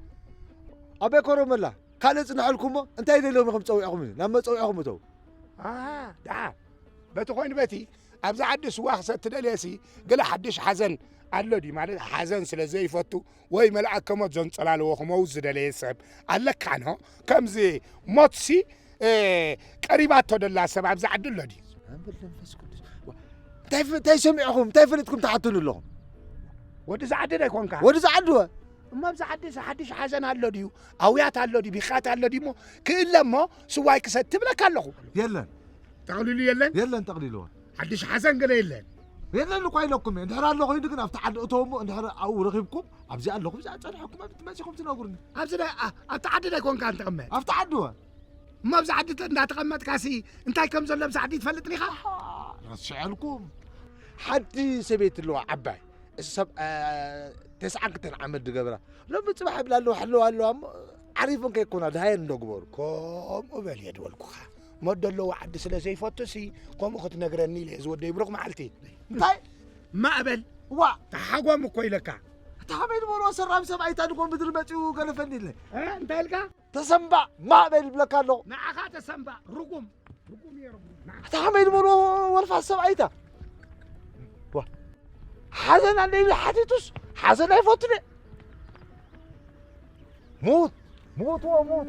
ኣበይ ኮረመላ? ካልእ ጽንሐልኩሞ፣ እንታይ ደልዮም ኢኹም ጸዊዕኹምኒ? ናብ መጸውዒኹም እተው። ኣሃ፣ ደሓን። በቲ ኮይኑ በቲ፣ ኣብዚ ዓዲ ስዋ ክሰቲ ደልየሲ፣ ገለ ሓድሽ ሓዘን ኣሎ ድዩ? ማለት ሓዘን ስለ ዘይፈቱ፣ ወይ መልኣከ ሞት ዘንጸላልዎ ክመውት ዝደለየ ሰብ ኣለካ ኖ? ከምዚ ሞትሲ፣ እ፣ ቀሪባቶ ደላ ሰብ ኣብዚ ዓዲ ኣሎ ድዩ? ኣንበል መንፈስ ቅዱስ። ዋ፣ እንታይ ፍ-፣ እንታይ ሰሚዕኹም? እንታይ ፈሊጥኩም ትሓቱኒ ኣለኹም? ወዲ እዚ ዓዲ ዶ ኣይኮንካ? ወዲ እዚ ዓዲ ወ? እሞ ኣብዚ ዓዲ እዚ ሓድሽ ሓዘን ኣሎ ድዩ? ኣውያት ኣሎ ድዩ? ቢኻት ኣሎ ድዩ? እሞ ክእለ እሞ ስዋይ ክሰቲ ትብለካ ኣለኹ። የለን። ጠቕሊሉ የለን? የለን ጠቕሊልዎ። ሓድሽ ሓዘን ገለ የለን? የለን እኳ ኢለኩም እየ። እንድሕር ኣሎ ኮይኑ ግን ኣብቲ ዓዲ እተው እሞ እንድሕር ኣብኡ ረኺብኩም፣ ኣብዚ ኣለኹ፣ ብዛዕባ ጸኒሕኩም ኣብ ትመጺኹም ትነግሩኒ። ኣብዚ ዳ-፣ ኣ-፣ ኣብቲ ዓዲ ዶ ኣይኮንካ እንትቕመጥ? ኣብቲ ዓዲ ወ? እሞ ኣብዚ ዓዲ ተ-፣ እንዳተቐመጥካሲ እንታይ ከም ዘሎ ኣብዚ ዓዲ ትፈልጥ ዲኻ? ኣሃ፣ ረስዐልኩም። ሓንቲ ሰበይቲ ኣለዋ ዓባይ። እሱ ሰብ፣ አ፣ ተስዓን ክልተን ዓመት ዝገብራ። ሎሚ ጽባሕ ይብላ ኣለዋ፣ ሕልዋ ኣለዋ እሞ ዓሪፈን ከይኮና ድሃየን እንዶ ግበሩ። ከምኡ በል እየ ዝበልኩኻ። ሞት ዘለዎ ዓዲ ስለ ዘይፈቱሲ፣ ከምኡ ክትነግረኒ ኢለ እየ ዝወደይ ብሩኽ መዓልቲ። እንታይ? ማእበል። ዋ። ተሓጎም እኮ ኢለካ። እታ ከመይ ዝበልዎ ሰራም ሰብኣይ እታ ድኾን ምድሪ መጺኡ ገለፈኒ ኢለ። እ? እንታይ ኢልካ? ተሰንባእ ማእበል ይብለካ ኣለኹ። ንዓኻ ተሰንባእ ርጉም። ርጉም እየ ርጉም። ንዓ-፣ እታ ከመይ ዝበሎ ወልፋ ሰብኣይታ። ዋ። ሓዘን ኣለ ኢሉ ሓቲቱስ ሓዘን ኣይፈቱን እየ። ሙት፣ ሙት፣ ዎ፣ ሙት።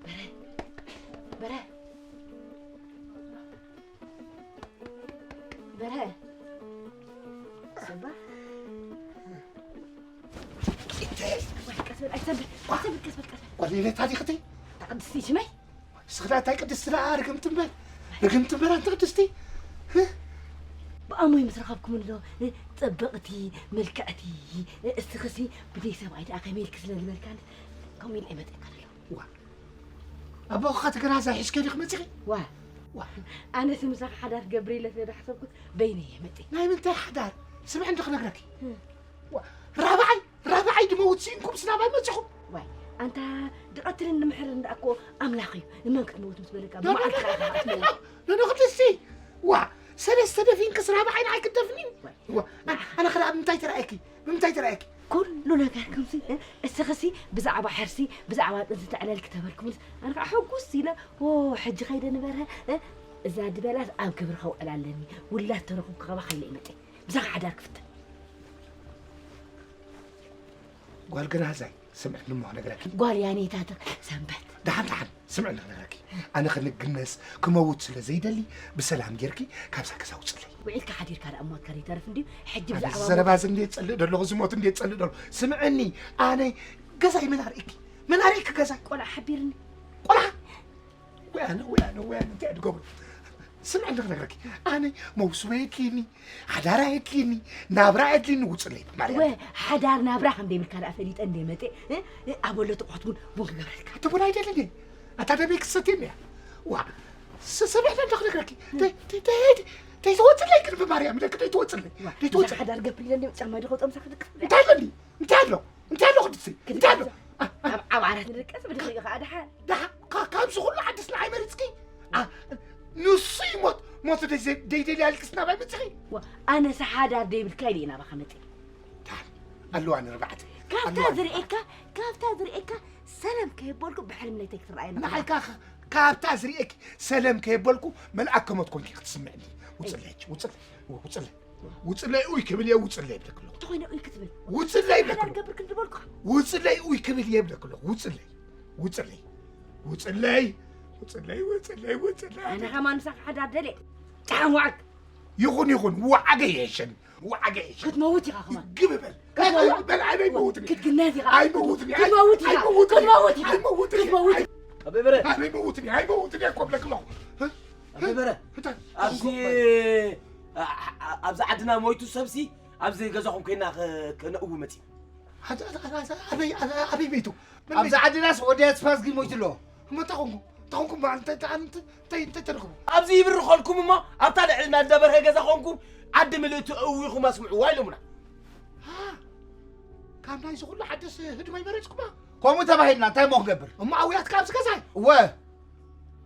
በረ፣ በረ፣ በረ። ሰባ። ወይ፣ ቀስ በል፣ ኣይትሰንብድ፣ ኣይትሰንብድ፣ ቀስ በል፣ ቀስ በል። ጓል ሜታ ዲኽቲ? እታ ቅድስቲ ሽመይ? ስኽላ እንታይ ቅድስቲ ደኣ ርግምቲ እምበር፣ ርግምቲ እምበር ኣንቲ ቅድስቲ። እ? ብኣሞይ ምስ ረኸብኩም ኣሎ፣ እ፣ ጽብቕቲ፣ ምልክዕቲ፣ እ፣ እስኽሲ ብደይ ሰብኣይ ደኣ ከመይ ኢልኪ ስለ ዝበልካኒ፣ ከምኡ ኢለ ኣይመጸካ ዘለኹ። ዋ። ኣቦኻ ትግራዛ ሒዝከ ዲኺ መጺኺ? ዋ። ዋ። ኣነስ ምሳኻ ሓዳር ክገብር ኢለ ስለ ዝሓሰብኩት በይነይ እየ መጺእ። ናይ ምንታይ ሓዳር? ስምዒ እንዶ ክነግረኪ። እ። ዋ። ራብዓይ ራብዓይ ድመውት ሲኢንኩም ስናባይ መጺኹም። ዋይ፣ ኣንታ ድቐትልን ንምሕርን ደኣ እኮ ኣምላኽ እዩ። ንመን ክትመውት ምስ በለካ፣ ኖ፣ ኖ፣ ብመዓልቲ ኖ፣ ኸኣ ኖ፣ ኖ፣ ኖ፣ ክትመውት። ኖ፣ ኖ፣ ኖ፣ ቅድስቲ። ዋ፣ ሰለስተ ደፊንክስ ራብዓይ ንዓይ ክትደፍኒን? ዋይ። ዋ፣ ኣነ ኸኣ ብምንታይ ተራእየኪ? ብምንታይ ተራእየኪ? ኩሉ ነገር ከምዚ፣ እ፣ እስኽሲ ብዛዕባ ሕርሲ፣ ብዛዕባ ጥንሲ ተዕለልኪ ተበልኩምስ፣ ኣነ ኸኣ ሕጉስ ኢለ፣ ኦ፣ ሕጂ ኸይደ ንበርሀ፣ እ፣ እዛ ድበላስ ኣብ ግብሪ ከውዕላ ኣለኒ። ውላድ ተረኹብኩ ኸባ ኸይለ ይመጤ። ብዛዕባ ሓዳር ክፍትን። ጓል ገናዛይ፣ ስምዕኒ እሞ ክነግረኪ። ጓል ያኔታትኽ ሰንበት። ደሓን፣ ደሓን፣ ስምዕኒ ክነግረኪ። ኣነ ክንግነስ ክመውት ስለ ዘይደሊ፣ ብሰላም ጌርኪ ካብዛ ገዛ ውፅለይ። ውዒልካ ሓዲርካ ደኣ ሞትካ ዘይተርፍ እንድዩ። ሕጂ ኣብዚ ብዛዕባ ዘረባ ሞት እዚ እንዴት ጸልእ ደለኹ፣ እዚ ሞት እንዴት ጸልእ ደለኹ። ስምዕኒ፣ ኣነ ገዛይ መን ኣርእኪ? መን ኣርእኪ ገዛይ? ቆልዓ ሓቢርኒ። ቆልዓ? ወያነ፣ ወያነ፣ ወያነ እንታይ ድገብሩ? ስምዕኒ ክነግረኪ። ኣነ መውስቦ የድልየኒ፣ ሓዳራ የድልየኒ፣ ናብራ የድልየኒ፣ ውፅለይ ማርያም። ወ-፣ ሓዳር ናብራ ከም ደይብልካ ደኣ ፈሊጠ እንደ መጤ፣ እ? እ፣ ኣብ ወሎ ጥቕዖት ቡን፣ ቡን ክገብረልካ። ኣቲ ቡን ኣይደልን እየ። ኣታ ደመይ ክሰትየኒ እያ። ዋ፣ ስ-፣ ስምዕኒ እንዶ ክነግረኪ። ተ-፣ ተ-፣ ተ-፣ ተ-፣ ተይትወፅለይ ግን ብማርያም፣ ደቂ ተይትወፅለይ። ዋ፣ ተይትወፅለይ። ሓዳር ገብር ኢለ እንደ ጫማ ዲኸ ጦምሳ ክድቅስ? እንታይ ኣለኒ? እንታይ ኣሎ? እንታይ ኣሎ ቅድስቲ? እንታይ ኣሎ? ኣብ፣ ኣብ ዓራት ንድቀስ፣ ብድሕሪኡ ኸዓ ደሓን። ደሓን? ካ-፣ ካብዚ ኩሉ ዓድስ ንዓይ መሪፅኪ? ኣ፣ ንሱ ይሞት፣ ሞቱ ደይ-፣ ደይደልየ ኣልቅስ ናባይ መጺኺ? ዋ፣ ኣነስ ሓዳር ደይብልካ ኢለ ናባኻ መጺእ። ታል፣ ኣለዋ ንርባዕተ። ካብታ ኣለዋ ዝርእየካ፣ ካብታ ዝርእየካ ሰላም ከየበልኩ ብሕልም ለይተይ ክትረኣየኒ ንዓይ ከለኻ። ካ-፣ ካብታ ዝርእየኪ ሰላም ከየበልኩ መልኣክ ከመት ኮንኪ ክትስምዕኒ። ውጽለች፣ ውጽለ-፣ ውጽለ-፣ ውጽለይ ኡይ ክብል እየ፣ ውጽለይ ይብለክ ኣለኹ። እንተኾይነ ኡይ ክትብል። ውጽለይ ይብለክ ሓዳር ኣለኹ። ገብር ክንድበልኩ። ውጽለይ ኡይ ክብል እየ ይብለክ ኣለኹ። ውጽለይ። ውጽለይ። ውጽለይ። ውጽለይ፣ ውጽለይ፣ ውጽለይ። ኣነ ከማን ምሳኻ ሓዳር ደልየ። ጣዕም ዋዕግ። ይኹን፣ ይኹን። ዋዕገ የሸን። ዋዕገ የሸን። ክትመውት ኢኻ ከማን። ግብ በል። ክትመውት። በል፣ ኣነ ኣይመውትን እየ። ክትግነዝ ኢኻ። ኣይመውትን እየ። ክትመውት ኢኻ። ኣይመውትን እየ። ክትመውት ኢኻ። ኣይመውትን እየ። ክትመውት። ኣይ-፣ ኣበይ በረ? ኣነ ኣይመውትን እየ። ኣይመውትን እየ እኮ እብለክ ኣለኹ። ኣበይ በረ? እንታይ? ኣብዚ፣ ኣ-፣ ኣ-፣ ኣብዚ ዓድና ሞይቱ ሰብሲ ኣብዚ ገዛኹም ኮይና ከ-፣ ከነእዊ መጺ። ኣበይ፣ ኣበይ፣ ኣበይ ቤቱ? መን ኣብዚ ቤቱ? ዓድናስ ወዲ ኣስፋዝጊ ሞይቱ ኣሎ። እሞ እንታይ ኮንኩም? እንታይ ኮንኩም? በዓል እንታይ፣ እንታይ፣ እንታይ፣ እንታይ፣ እንታይ ተረኽቡ? ኣብዚ ይብርኸልኩም እሞ ኣብታ ልዕልና እንዳ በርሀ ገዛ ኮንኩም ዓዲ ምልእቲ እዊኹም ኣስምዕዋ ኢሎምና። ሃ፣ ካብ ናይዚ ኩሉ ዓድስ ህድሞ ይመረጽኩማ? ከምኡ ተባሂልና እንታይ እሞ ክንገብር? እሞ ኣውያትካ ኣብዚ ገዛይ? እወ።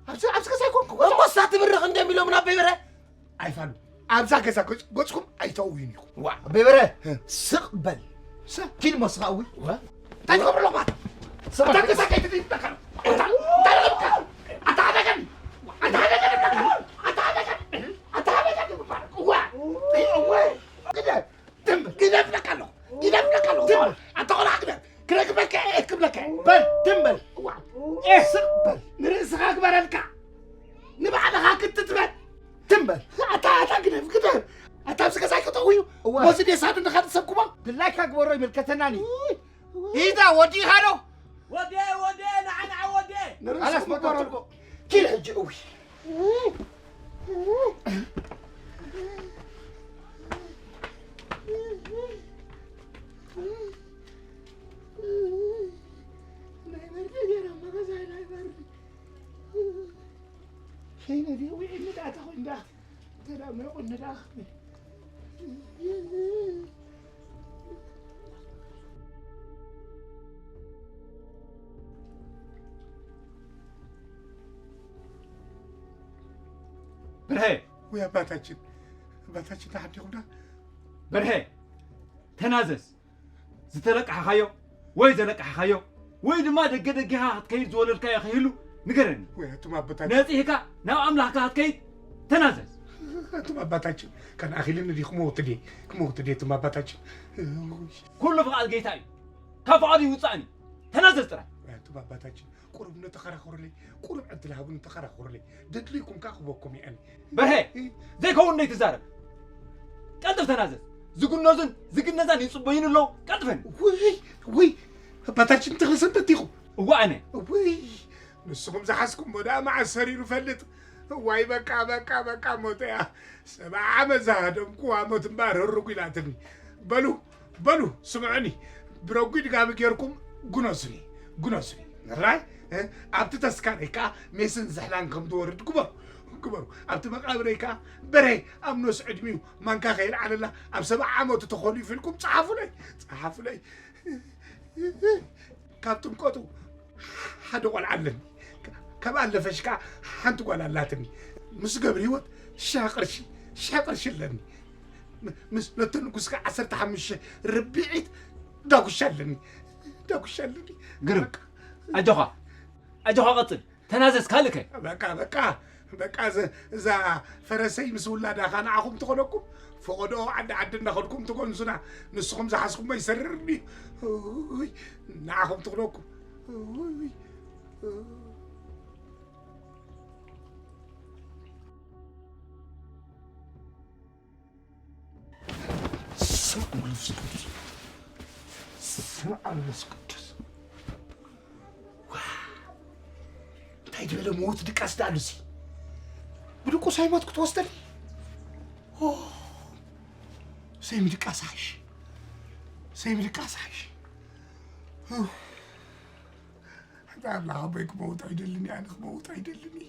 ኣብዚ፣ ኣብዚ ገዛይ ኮንኩ። እሞ እሳ ትብርኽ እንዲዮም ኢሎምና ኣበይ በርሀ? ኣይፋሉ። ኣብዛ ገዛ ገጽ-፣ ገጽኩም ኣይተእውዩን ኢኹም። ዋ፣ ኣበይ በርሀ፣ እ። ስቕ በል። ስ-፣ ኪድ እሞ ስኻ እውይ። ዋ። እንታይ ትገብሩ ኣለኹም ኣታ? ስቕ በል። ኣታ ገዛ ከይትድይብ በቃ። ኣታ፣ እንታይ ኣለካ? ኣታ ሃደገኒ። ኣታ ሃደገኒ በቃ። ኣታ ሃደገኒ። ኣታ ሃደገኒ በቃ። ዋ። እይ፣ እወ። ግደ። ትም፣ ግደፍ ለካ ኣለኹ። ግደፍ ለካ ኣለኹ። ትም። ኣታ ቆልዓ ግደፍ። ክረግመካ እየ ክብለካ እየ። በል፣ ትም በል። ዋ። ኤህ። ስቕ በል። ንርእስኻ ግበረልካ። ንባዕልኻ ክትትበል። ትም በል። ኣታ፣ ኣታ ግደፍ፣ ግደፍ። ኣታ ኣብዚ ገዛይ ከተእውዩ? እወ። ሞዚ ዴሳዱ ንኻልእ ሰብ ኩማ? ድላይካ ግበሮ ይምልከተናኒ። ውይ፣ ውይ። ኢዛ ወዲእኻ ዶ? ወዴ፣ ወዴ፣ ንዓ፣ ንዓ፣ ወዴ። ንርእስኻ ኣላስ መቆረልኩ። ኪድ ሕጂ እውይ። ናይ በርዲ ገይሮም መገዛይ ናይ በርዲ። ሸይነ ድየ ውዒኒ ደኣ ተኾይኑ ደኣ ተዳሚቑኒ ደኣ። በርሀ! ወይ ኣባታችን፣ ኣባታችን ተሓዲኹምና? በርሀ! ተናዘዝ! ዝተለቃሕኻዮ ወይ ዘለቃሕኻዮ ወይ ድማ ደገ ደጊኻ ክትከይድ ዝወለድካዮ ከይህሉ ንገረኒ። ወይ ኣቱም ኣቦታችን። ነጺህካ ናብ ኣምላኽካ ክትከይድ ተናዘዝ። ኣቱም ኣባታችን፣ ከነኣኺልኒ ድዩ ክመውት ድየ? ክመውት ድየ ኣቱም ኣባታችን? ኩሉ ፍቓድ ጌታ እዩ። ካብ ፍቓዱ ይውጻእን እዩ። ተናዘዝ ጥራይ። ኣቱም ኣባታችን፣ ቁሩብ ንተኸራኸሩለይ፣ ቁሩብ ዕድል ሃቡኒ ተኸራኸሩለይ። ደድልይኩም ከኣ ክህበኩም እየ ኣነ። በርሀ፣ ዘይከውን እንዶ ይትዛረብ። ቀልጥፍ ተናዘዝ። ዝግነዙን ዝግነዛን ይጽበዩን ኣለዉ። ቀልጥፈን። ውይ፣ ውይ፣ ኣባታችን ተኽለ ሰንበት ዲኹም? እወ ኣነ። ውይ፣ ንስኹም ዝሓዝኩሞ ደኣ መዓስ ሰሪሩ ፈልጥ? እዋይ፣ በቃ፣ በቃ፣ በቃ፣ ሞተያ። ሰብዓ ዓመት ዝሃደምኩዋ ሞት እምበኣር ህርጉ ኢላትኒ። በሉ፣ በሉ፣ ስምዑኒ። ብረጒድ ጋቢ ጌርኩም ጉነዙኒ፣ ጉነዙኒ። ራይ፣ እ፣ ኣብቲ ተስካረይ ከኣ ሜስን ዝሕላን ከም ዝወርድ ግበሩ፣ ግበሩ። ኣብቲ መቃብረይ ከኣ በርሀ ኣብ ኖስ ዕድሚኡ ማንካ ከየልዓለላ ኣብ ሰብዓ ዓመቱ ተኾሊፉ ኢልኩም ጸሓፉለይ፣ ጸሓፉለይ። ካብ ጥምቀቱ ሓደ ቆልዓ ኣለኒ። ካብ ኣለፈሽ ከኣ ሓንቲ ጓል ኣላትኒ። ምስ ገብረ ህይወት ሽሕ ቅርሺ፣ ሽሕ ቅርሺ ኣለኒ። ም-፣ ምስ ነቶ ንጉስ ከኣ ዓሰርተ ሓሙሽተ ርብዒት ዳጉሻ ኣለኒ። ዳጉሻ ኣለኒ። ግርም። በቃ። ኣጆኻ። ኣጆኻ ቀጽል። ተናዘዝ ካልእ ከ? በቃ፣ በቃ፣ በቃ፣ እዘ-፣ እዛ ፈረሰይ ምስ ውላዳ ኸኣ ንዓኹም ትኾነኩም። ፈቐዶ ዓዲ ዓዲ እናኸድኩም ትጎንሱና። ንስኹም ዝሓዝኩሞ ይሰርር ድዩ? ውይ፣ ንዓኹም ትኾነኩም። ውይ። ስም መንፈስ ቅዱስ። ስም መንፈስ ቅዱስ። ዋ፣ እንታይ ዝበለ ሞት ድቃስ ደኣ ኣሉሲ? ብድቁስ ሃይማኖት ክትወስደኒ? ኦ፣ ሰይሚ ድቃስ ሓይሽ። ሰይሚ ድቃስ ሓይሽ። ኡፍ። ኣንታ ኣምላኽ ኣቦይ ክመውት ኣይደልን እየ፣ ኣነ ክመውት ኣይደልን እየ።